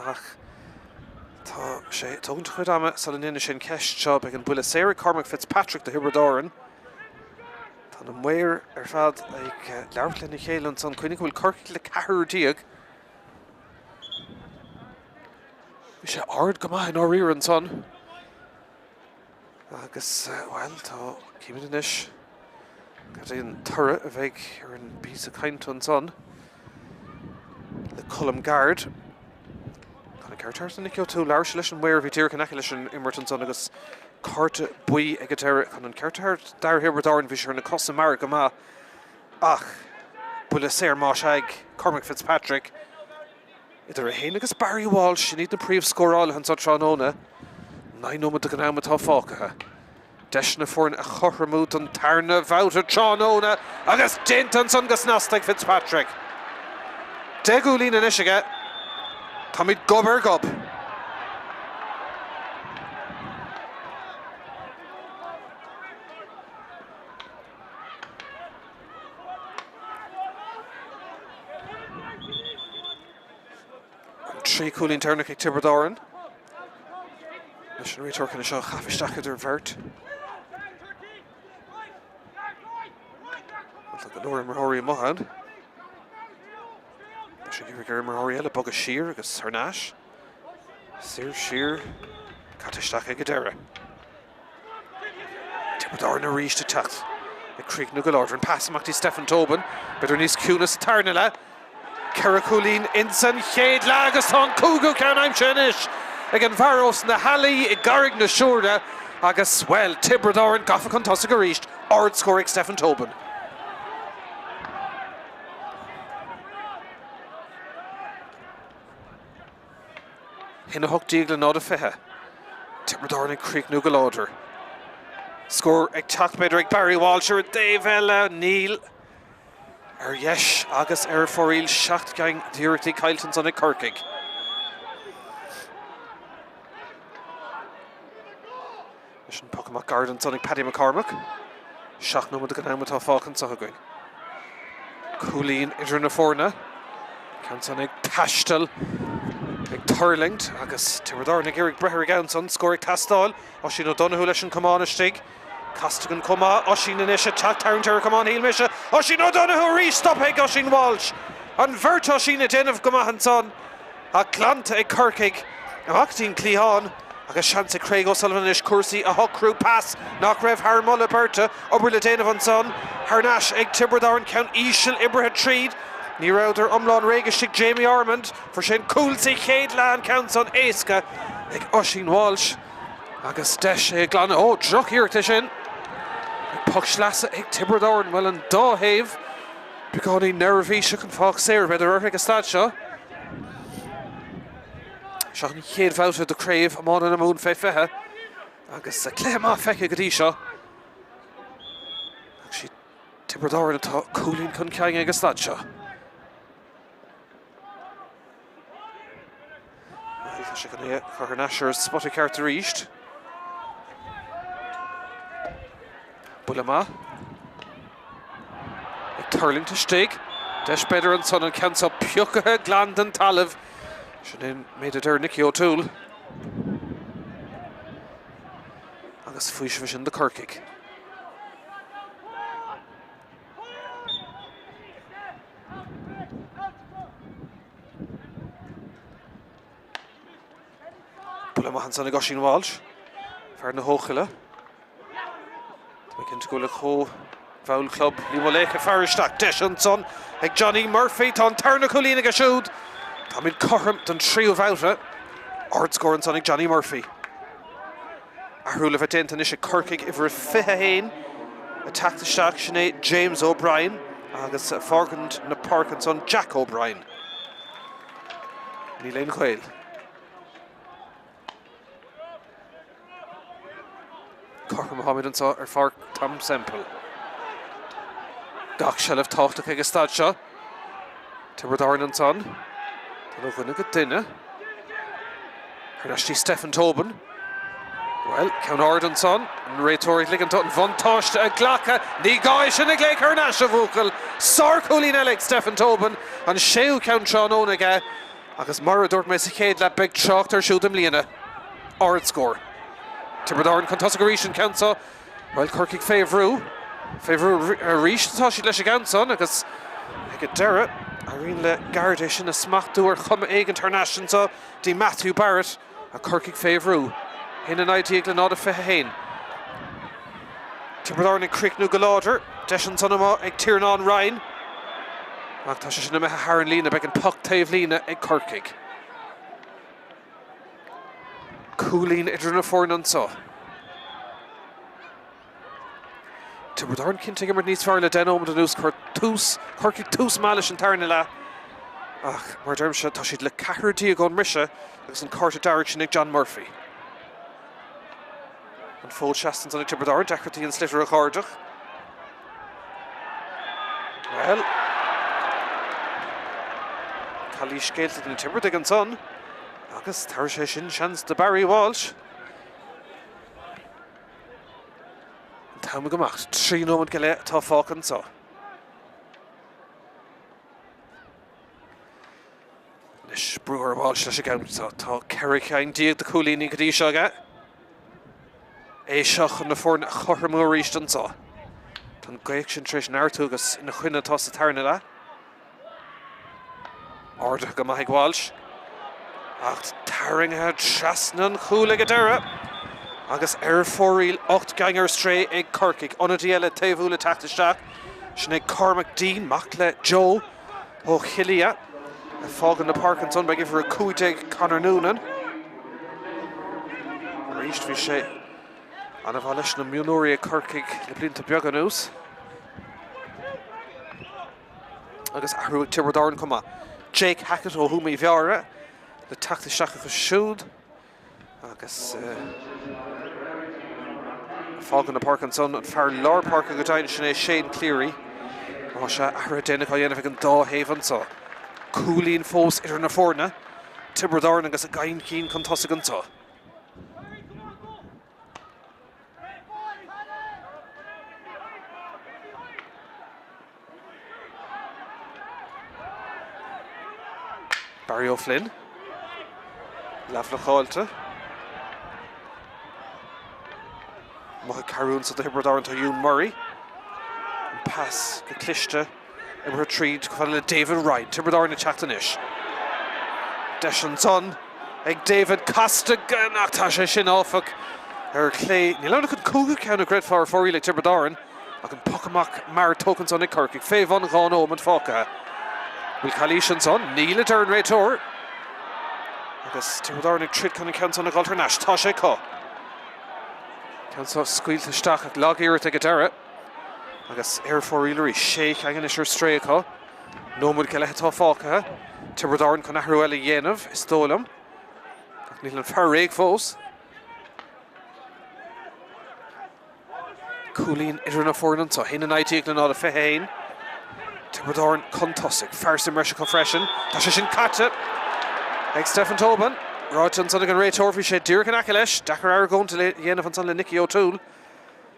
Ach tá sé ag tógaint a chuid ama sula ndéanfaidh sé an cheist seo. Beidh an buille saor ag Cormac Fitzpatrick do Thiobraid Árann. Tá na maoir ar fad ag labhairt lena chéile ansan. Cuimhnigh go bhfuil Corcaigh le ceathrar déag. Bhí sé ard go maith i ndáiríre ansan. Agus, bhuel, tá, címid anois cad é an toradh a bheidh ar an bpíosa cainte ansan le Colm Guard. Chun an ceart a thabhairt do Nicky O'Toole, labhair sé leis an maor a bhí díreach in aice leis an imirt ansan agus cárta buí ag an deireadh. Chun an ceart a thabhairt d'fhear Thiobraid Árann, bhí sé ar na cosa mear go maith ach buille saor más ea ag Cormac Fitzpatrick. Idir é féin agus Barry Walsh, sin iad na príomhscórálaithe anseo tráthnóna. 9 nóiméad den am atá fágtha. Deis na foirne a chothromú don tarna bhabhta tráthnóna agus déanta ansan go snasta ag Fitzpatrick. 10 gcúilín anois aige. Táimid gob ar ghob. An 3 cúilín deireanach ag Tiobraid Árann. Leis an réiteoir chun é seo a chaitheamh isteach idir bheirt. Tá go leor imreoirí amuigh ann. Tá sé ag iarraidh ar imreoirí eile bogadh siar agus thar n-ais. Siar, siar, caite isteach ag an deireadh. Tiobraid Árann arís ag teacht ag críochnú go láidir. An pas amach dtí Stephen Tobin, b'fhéidir níos ciúine sa tarna leath. Ceithre chúilín ins an chéad leath agus tá an cúigiú ceann aimsithe anois ag an bhfear ós na hEalaí i gCarraig na Siúire agus, bhuel, Tiobraid Árann gafa chun tosaigh arís. Ardscór ag Stephen Tobin. 1-18 le 0-20. Tiobraid Árann ag críochnú go láidir. Scór ag teacht b'fhéidir ag Barry Walsh ar an dtaobh eile. Níl. Ar dheis agus ar fóraoil 7 gceann d'iarrachtaí caillte ansan ag Corcaigh. Leis an poc amach gairid ansan ag Paddy McCormack. 7 nóiméad den am atá fágtha anseo againn. Cúilín idir na foirne. Ceann san ag taisteal, ag tuirlingt agus Tiobraid Árann ag iarraidh breith ar an gceann san. Scór ag teastáil. Oisín O'Donoghue leis an camán istigh. Casta againn chomh maith. Oisín anois ag teacht tarraingt ar an chamán shíl mise. Oisín O'Donoghue arís stoptha ag Oisín Walsh. An bheirt Oisín ag déanamh go maith ansan. Ach glanta ag Corcaigh amach go dtí an cliathán agus seans ag Craig O'Sullivan anois cúrsaí a shocrú. Pas nach raibh thar moladh beirte. Obair le déanamh ansan. Thar n-ais ag Tiobraid Árann. Ceann íseal oibrithe tríd. Ní rabhadar iomlán réidh istigh. Jamie Ormond. Fuair sé an cúl sa chéad leath an ceann san éasca ag Oisín Walsh agus deis é a ghlanadh. Ó, drochiarracht é sin. Poc sleasa ag Tiobraid Árann. Bhuel an dá thaobh. Beagáinín neirbhíseach an fáth saor, b'fhéidir, orthu ag an staid seo. Seo an chéad bhabhta de Chraobh Iomána na Mumhan fé 20 agus cluiche maith feicthe go dtí seo. Ach sí Tiobraid Árann atá cúilín chun cinn ag an staid seo. Bhuel, tá sé chun é a chur thar n-ais ar an spota ceart arís. Buille maith. Ag tuirlingt istigh. Deis b'fhéidir ansan an ceann seo pioctha glan den talamh. Sin é an méid a deir Nicky O'Toole. Agus faoiseamh sin do Corcaigh. maith ansan ag Oisín Walsh, fear na hEochaille. Tá mé cinnte go bhfuil a chomhbhall club Liam Ó Laochdha ag faire isteach. Deis ansan ag Johnny Murphy. Tá an tarna cúilín aige siúd. Táimid cothrom don tríú bhabhta. Ardscór ansan ag Johnny Murphy. Athrú le bheith déanta anois ag Corcaigh, uimhir a 21 ag teacht isteach, sin é James O'Brien agus ag fágaint na páirce ansan Jack O'Brien. Níl aon ghaol. Cothrom atáimid anseo ar Pháirc Tom Semple. Gach seilbh tábhachtach ag an staid seo. Tiobraid Árann ansan. Tá ó dhuine go duine. Thar n-ais dtí Stephen Tobin. Bhuel, ceann ard ansan. An réiteoir ag ligint dó an bhuntáiste a ghlacadh. Ní gá é sin a ghlaoch thar n-ais, a bhuachaill. Sárchúilín eile ag Stephen Tobin. An séú ceann tráthnóna aige. Agus mar a dúirt mé sa chéad leath, beidh trácht air siúd i mbliana. Ardscór. Tiobraid Árann chun tosaigh arís an ceann seo. Bhuel, Corcaigh fé bhrú. Fé bhrú arís atá siad leis an gceann san agus ag an deireadh, éiríonn le Garrett é sin a smachtú ar chuma éigin thar n-ais anseo dtí Matthew Barrett ach Corcaigh fé bhrú. 1-19 le 0-21. Tiobraid Árann ag críochnú go láidir. Deis ansan amuigh ag Tiarnán Ryan ach tá sé sin imithe thar an líne. Beidh an poc taobh líne ag Corcaigh. Cúilín idir na foirne anseo. Tiobraid Árann cinnte ag imirt níos fearr le 10 nóiméad anuas. Chuir tús, Corcaigh tús maith leis an tarna leath ach mar a deirimse tá siad le ceathrar déag ón mbriseadh agus an cárta dearg sin ag John Murphy. An fód seasta ansan ag Tiobraid Árann, deacrachtaí an sliotar a chuardach. Bhuel, calaois géillte do na Tiobradaigh ansan agus tabharfaidh sé sin seans do Barry Walsh. An t-am ag imeacht, 3 nóiméad go leith atá fágtha anseo. Anois brú ar Walsh leis an gceann seo. Tá 14 cheann de chúilíní go dtí seo aige. É seo chun na foirne a chothromú arís anseo. Tá an ghaoth sin tar éis neartú agus ina choinne atá sa tarna leath. Ardaithe go maith ag Walsh. Ach tarraingthe trasna an chúil ag an deireadh. Agus ar fóraoil 8 gceann ar strae ag Corcaigh. Ionadaí eile taobhúil ag teacht isteach. Sin é Cormac Deane, mac le Joe. Ó Chill Liath, ag fágáil na páirce ansan, beidh uimhir 15 Conor Noonan. Arís bhí sé an-mhaith leis na mionúirí ag Corcaigh le blianta beaga anuas. Agus athrú ag Tiobraid Árann chomh maith. Jake Hackett ó Thuama Uí Mheára le teacht isteach acu siúd. Agus fágann na páirce ansan an fear lár páirce go deimhin, sin é Shane Cleary. Tá sé athruithe déanach á dhéanamh ag an dá thaobh anseo. Cúilín fós idir na foirne, Tiobraid Árann agus a gcinn chun tosaigh anseo. Barry O'Flynn. Leathbhlocáilte. Amuigh ag cabhrú anso do Thiobraid Árann tá Ewan Murray. An pas go cliste imithe tríd chomh fada le David Ryan. Tiobraid Árann ag teacht anois. Deis ansan ag David Costigan ach tá sé sin áfach ar chlé. Níl ann ach an cúigiú ceann a gcreidfeá ar fóraoil ag Tiobraid Árann. Ach an poc amach mear tógtha ansan ag Corcaigh. Fé bhun 2 nóiméad fágtha. Bhfuil calaois ansan? Níl, a deir an réiteoir. Agus Tiobraid Árann ag troid chun an ceann san a dhul thar n-ais. Tá sé acu. Ceann seo scaoilte isteach ach lag-iarracht ag an deireadh. Agus ar fóraoil arís. Sé cheann anois ar strae acu. Nóiméad go leith atá fágtha. Tiobraid Árann chun athrú eile a dhéanamh, is dóigh liom. Ach níl an fear réidh fós. Cúilín idir na foirne anseo. 1-19 le 0-21. Tiobraid Árann chun tosaigh. Fear sa mbreis acu freisin. Tá sé sin caite ag Stephen Tobin. Ráite ansan ag an réiteoir, bhí sé díreach in aice leis. Deacair argóint a dhéanamh ansan le Nicky O'Toole.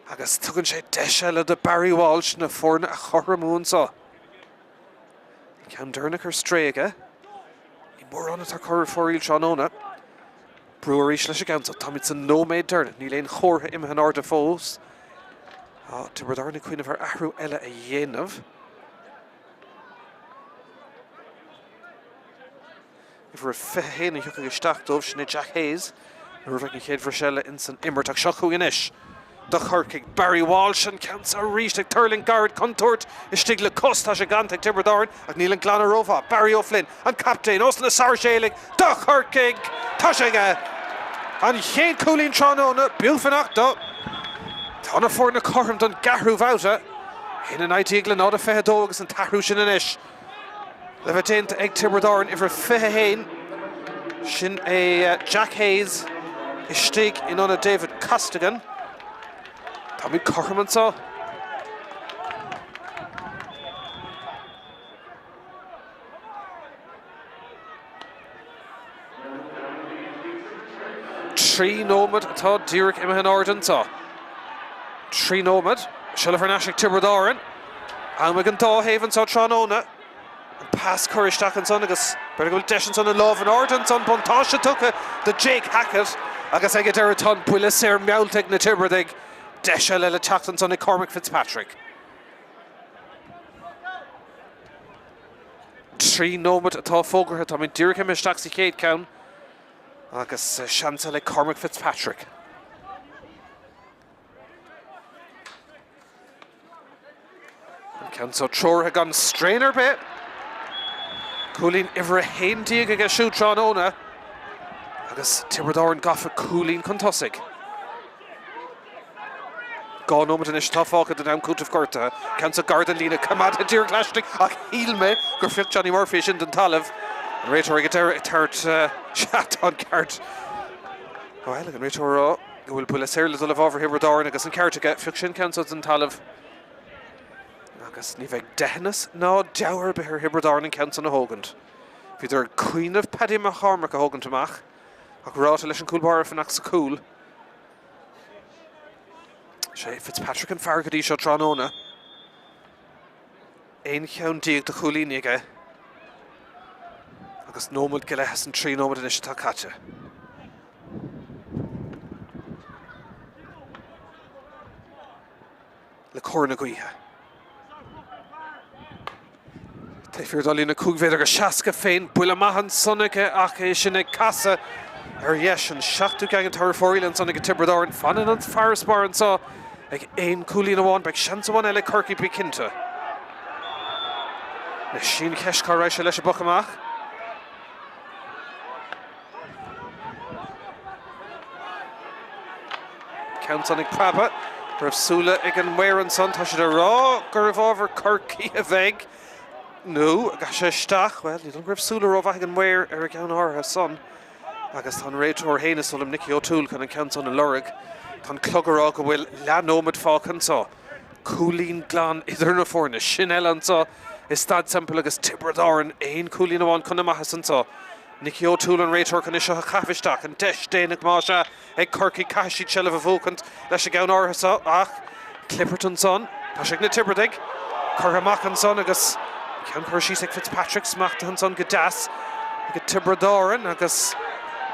Agus tugann sé deis eile do Barry Walsh na foirne a chothromú anseo. An ceann deireanach ar strae aige. Ní mórán atá curtha ar fóraoil tráthnóna. Brú arís leis an gceann seo. Táimid sa nóiméad deireanach. Níl aon chomhartha imithe in airde fós. Tá Tiobraid Árann ag cuimhneamh ar athrú eile a dhéanamh. Uimhir a 21 a thiocfaidh isteach dóibh, sin é Jack Hayes. Nuair a bheidh an chéad bhriseadh eile ins an imirt ach seo chugainn anois do Chorcaigh. Barry Walsh an ceann seo arís ag tuirlingt gairid contúirt istigh le cos. Tá sé glanta ag Tiobraid Árann ach níl an glanadh rómhaith. Barry O'Flynn, an captaen ós na Sáirséalaigh do Chorcaigh. Tá sé aige! An chéad chúilín tráthnóna, beag fanacht do. Tá na foirne cothrom don gceathrú bhabhta. 1-19 le 0-22 agus an t-athrú sin anois le bheith déanta ag Tiobraid Árann, uimhir 21. Sin é Jack Hayes istigh in ionad David Costigan. Táimid cothrom anseo. 3 nóiméad atá díreach imithe in airde anseo. 3 nóiméad. Seilbh thar n-ais ag Tiobraid Árann. Am ag an dá thaobh anseo tráthnóna. An pas curtha isteach ansan agus b'fhéidir go bhfuil deis ansan an lámh in airde ansan. Buntáiste tugtha do Jake Hackett agus ag an deireadh tá an buille saor meallta ag na Tiobradaigh. Deis eile le teacht ansan ag Cormac Fitzpatrick. 3 nóiméad atá fógartha. Táimid díreach imithe isteach sa chéad cheann agus seans eile ag Cormac Fitzpatrick. An ceann seo treoraithe gan straon ar bith. Cúilín uimhir 11 aige siúd tráthnóna agus Tiobraid Árann gafa cúilín chun tosaigh. 2 nóiméad anois atá fágtha den am cúitimh gortaithe. Ceann seo gar don líne coimeádtha díreach laistigh ach shíl mé gur phioc Johnny Murphy é sin den talamh. An réiteoir ag an deireadh ag tabhairt sea tá an ceart. Bhuel, ag an réiteoir a rá go bhfuil buille saor le dul i bhfabhar Thiobraid Árann agus an ceart aige. Phioc sé an ceann seo den talamh agus ní bheidh deitheanas ná deabhadh ar bith ar Thiobraid Árann an ceann san a thógaint. Bhíodar ag cuimhneamh Paddy McCormack a thógaint amach ach ráite leis an cúl báire fanacht sa chúl. Sé Fitzpatrick an fear go dtí seo tráthnóna. 11 cheann de chúilíní aige agus nóiméad go leith as an 3 nóiméad anois atá caite. le cóir na gaoithe. Taobh thiar dá líne 5 mhéadar go 60 féin, buille maith ansan aige ach é sin ag casadh ar dheis. An seachtú ceann atá ar fóraoil ansan ag Tiobraid Árann. Fanann an farasbarr anseo ag aon chúilín amháin. Beidh seans amháin eile ag Corcaigh, bí cinnte. Anois, sí an cheist cá raibh sé leis an bpoc amach. Ceann san ag preabadh. Raibh súile ag an maor ansan. Tá siad ag rá gur i bhfabhar Chorcaí a bheidh. Nó an gcaithfidh sé isteach? Bhuel, ní dóigh go raibh súile rómhaith ag an maor ar an gceann áirithe san. Agus tá an réiteoir féin, is dóigh liom, Nicky O'Toole, chun an ceann san a lorg. Tá an clog ag rá go bhfuil leathnóiméad fágtha anseo. Cúilín glan idir na foirne. Sin eile anseo i Staid Semple agus Tiobraid Árann aon chúilín amháin chun na maitheasa anseo. Nicky O'Toole an réiteoir chun é seo a chaitheamh isteach. An deis déanach más ea ag Corcaigh. Caithfidh siad seilbh a bhuachaint leis an gceann áirithe seo ach clibirt ansan. Tá sé ag na Tiobradaigh. Curtha amach ansan agus ceann curtha síos ag Fitzpatrick. Smachtaithe ansan go deas ag Tiobraid Árann agus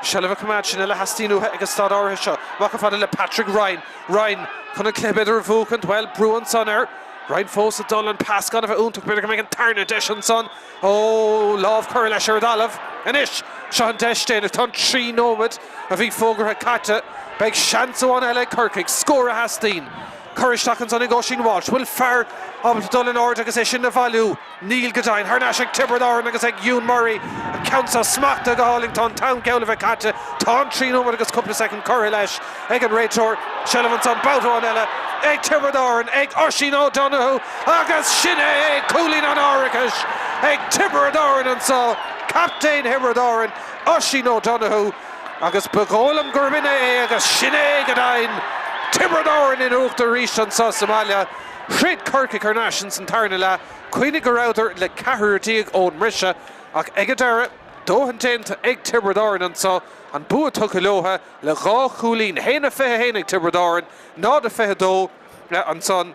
seilbh a choimeád sin uile a theastaíonn uathu ag an staid áirithe seo. Amach chomh fada le Patrick Ryan. Ryan chun an cluiche b'fhéidir a bhuachaint. Bhuel, brú ansan air. Ryan fós ag dul, an pas gan a bheith iontach. B'fhéidir go mbeidh an tarna deis ansan. Ó, lámh curtha leis ar an dtalamh. Anois, seo an deis déanach. Tá an 3 nóiméad a bhí fógartha caite. Beidh seans amháin eile ag Corcaigh. Scór a theastaíonn. Curtha isteach ansan ag Oisín Walsh. Bhfuil fear ábalta dul in airde agus é sin a bhailiú? Níl go deimhin. Thar n-ais ag Tiobraid Árann agus ag Ewan Murray. An ceann seo smachtaithe go hálainn. Tá an t-am geall le bheith caite. Tá an 3 nóiméad agus cúpla soicind curtha leis ag an réiteoir. Seilbh ansan babhta amháin eile ag Tiobraid Árann, ag Oisín O'Donoghue agus sin é é! Cúilín an árachais ag Tiobraid Árann anseo. Captaen Thiobraid Árann, Oisín O'Donoghue agus ba dhóigh liom gurb in é agus sin é go deimhin! Tiobraid Árann in uachtar arís anseo sa mbaile. Throid Corcaigh thar n-ais ins an tarna leath. Cuimhnigh go rabhadar le ceathrar ón mbriseadh ach ag an deireadh, dóthain déanta ag Tiobraid Árann anseo, an bua tugtha leotha le dhá chúilín, 1-21 ag Tiobraid Árann, 0-22 ansan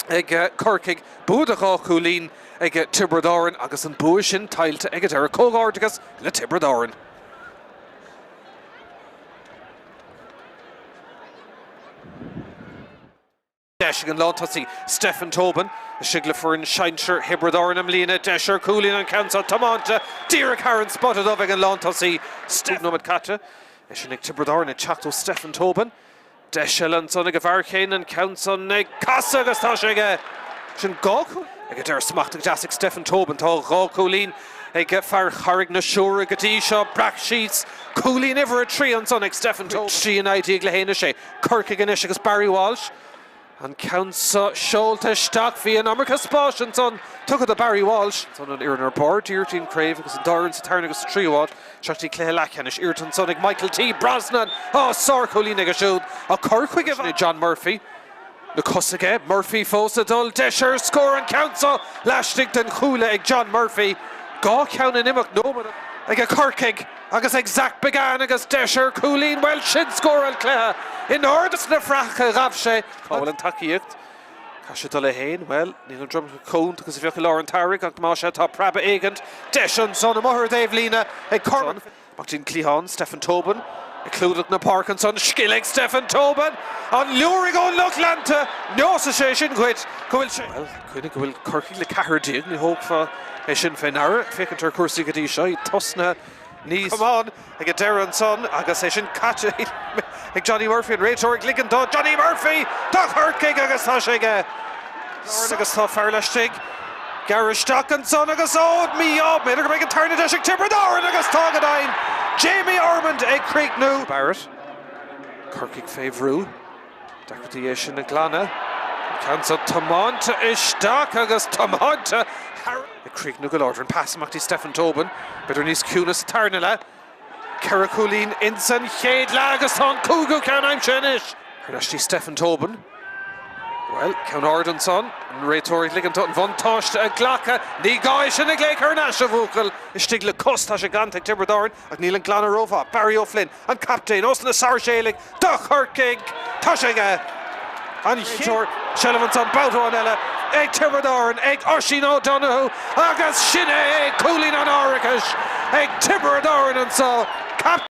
ag Corcaigh. Bua de dhá chúilín ag Tiobraid Árann agus an bua sin tuillte ag an deireadh. Comhghairdeachas le Tiobraid Árann. Deis ag an lántosaí Stephen Tobin istigh le foireann sinsir Thiobraid Árann i mbliana. Deis ar chúilín an ceann seo tiomáinte díreach thar an spota dubh ag an lántosaí Stephen. Nóiméad caite É sin ag Tiobraid Árann ag teacht ó Stephen Tobin. Deis eile ansan ag an bhfear céanna, an ceann san ag casadh agus tá sé aige. Sin 2 chúilín ag an deireadh. Smacht go deas ag Stephen Tobin. Tá 2 chúilín ag fear Charraig na Siúire go dtí seo. Breac síos cúilín uimhir 3 ansan ag Stephen Tobin. 3 19 le 1 6. Corcaigh anois agus Barry Walsh. An ceann seo seolta isteach, bhí an iomarca spáis ansan tugtha do Barry Walsh. Ansan an fhoireann ar barr d'iarrachtaí an chraobh agus an dá fhoireann sa tarna agus sa tríú háit. Isteach dtí cluiche leathcheannais. Iarracht ansan ag Michael T. Brosnan. Á, sárchúilín aige siúd. Á cur chuige sin é John Murphy. Na cosa aige, Murphy fós ag dul. Deis ar scór an ceann seo laistigh den chuaille ag John Murphy. 2 cheann in imeacht nóiméad ag Corcaigh. Agus ag Zach Biggane agus deis ar chúilín, bhuel, sin scór an chluiche. In airde sna frathacha a ghabh sé. Cá bhfuil an tacaíocht? Caithfidh sé dul é féin. Bhuel, níl an dromchla chomh hiontach is a bheadh i lár an tsamhraidh ach más ea tá preabadh éigint. Deis ansan amuigh ar an dtaobhlíne ag Cormac. Amach dtí'n cliathán, Stephen Tobin ag clúdach na páirce ansan. Scil ag Stephen Tobin! An liúraigh ón lucht leanta! Neosfaidh sé sin dhuit go bhfuil sé. Bhuel, cuimhnigh go bhfuil Corcaigh le 14, ní thógfá é sin fé ndeara, féachaint ar chúrsaí go dtí seo, iad tosnaithe níos. Camán ag an deireadh ansan agus é sin caite ag Johnny Murphy, an réiteoir ag ligean do Johnny Murphy do Chorcaigh agus tá sé aige agus tá fear laistigh. Gearradh isteach ansan agus ó, mí-ádh, b'fhéidir go mbeidh an tarna deis ag Tiobraid Árann agus tá go deimhin! Jamie Ormond ag críochnú. Barrett, Corcaigh fé bhrú. Deacrachtaí é sin a ghlanadh. An ceann seo tiomáinte isteach agus tiomáinte thar. Ag críochnú go láidir. An pas amach dtí Stephen Tobin. B'fhéidir níos ciúine sa tarna leath. Ceithre chúilín ins an chéad leath agus tá an cúigiú ceann aimsithe anois. Thar n-ais dtí Stephen Tobin. Bhuel, ceann ard ansan. An réiteoir ag ligean dó an bhuntáiste a ghlacadh. Ní gá é sin a ghlaoch thar n-ais, a bhuachaill. Istigh le cos. Tá sé glanta ag Tiobraid Árann ach níl an glanadh rómhaith. Barry O'Flynn. An captaen ós na Sáirséalaigh do Chorcaigh. Tá sé aige. An chéad seilbh ansan babhta amháin eile ag Tiobraid Árann, ag Oisín O'Donoghue agus sin é é, cúilín an árachais ag Tiobraid Árann anseo. Captaen.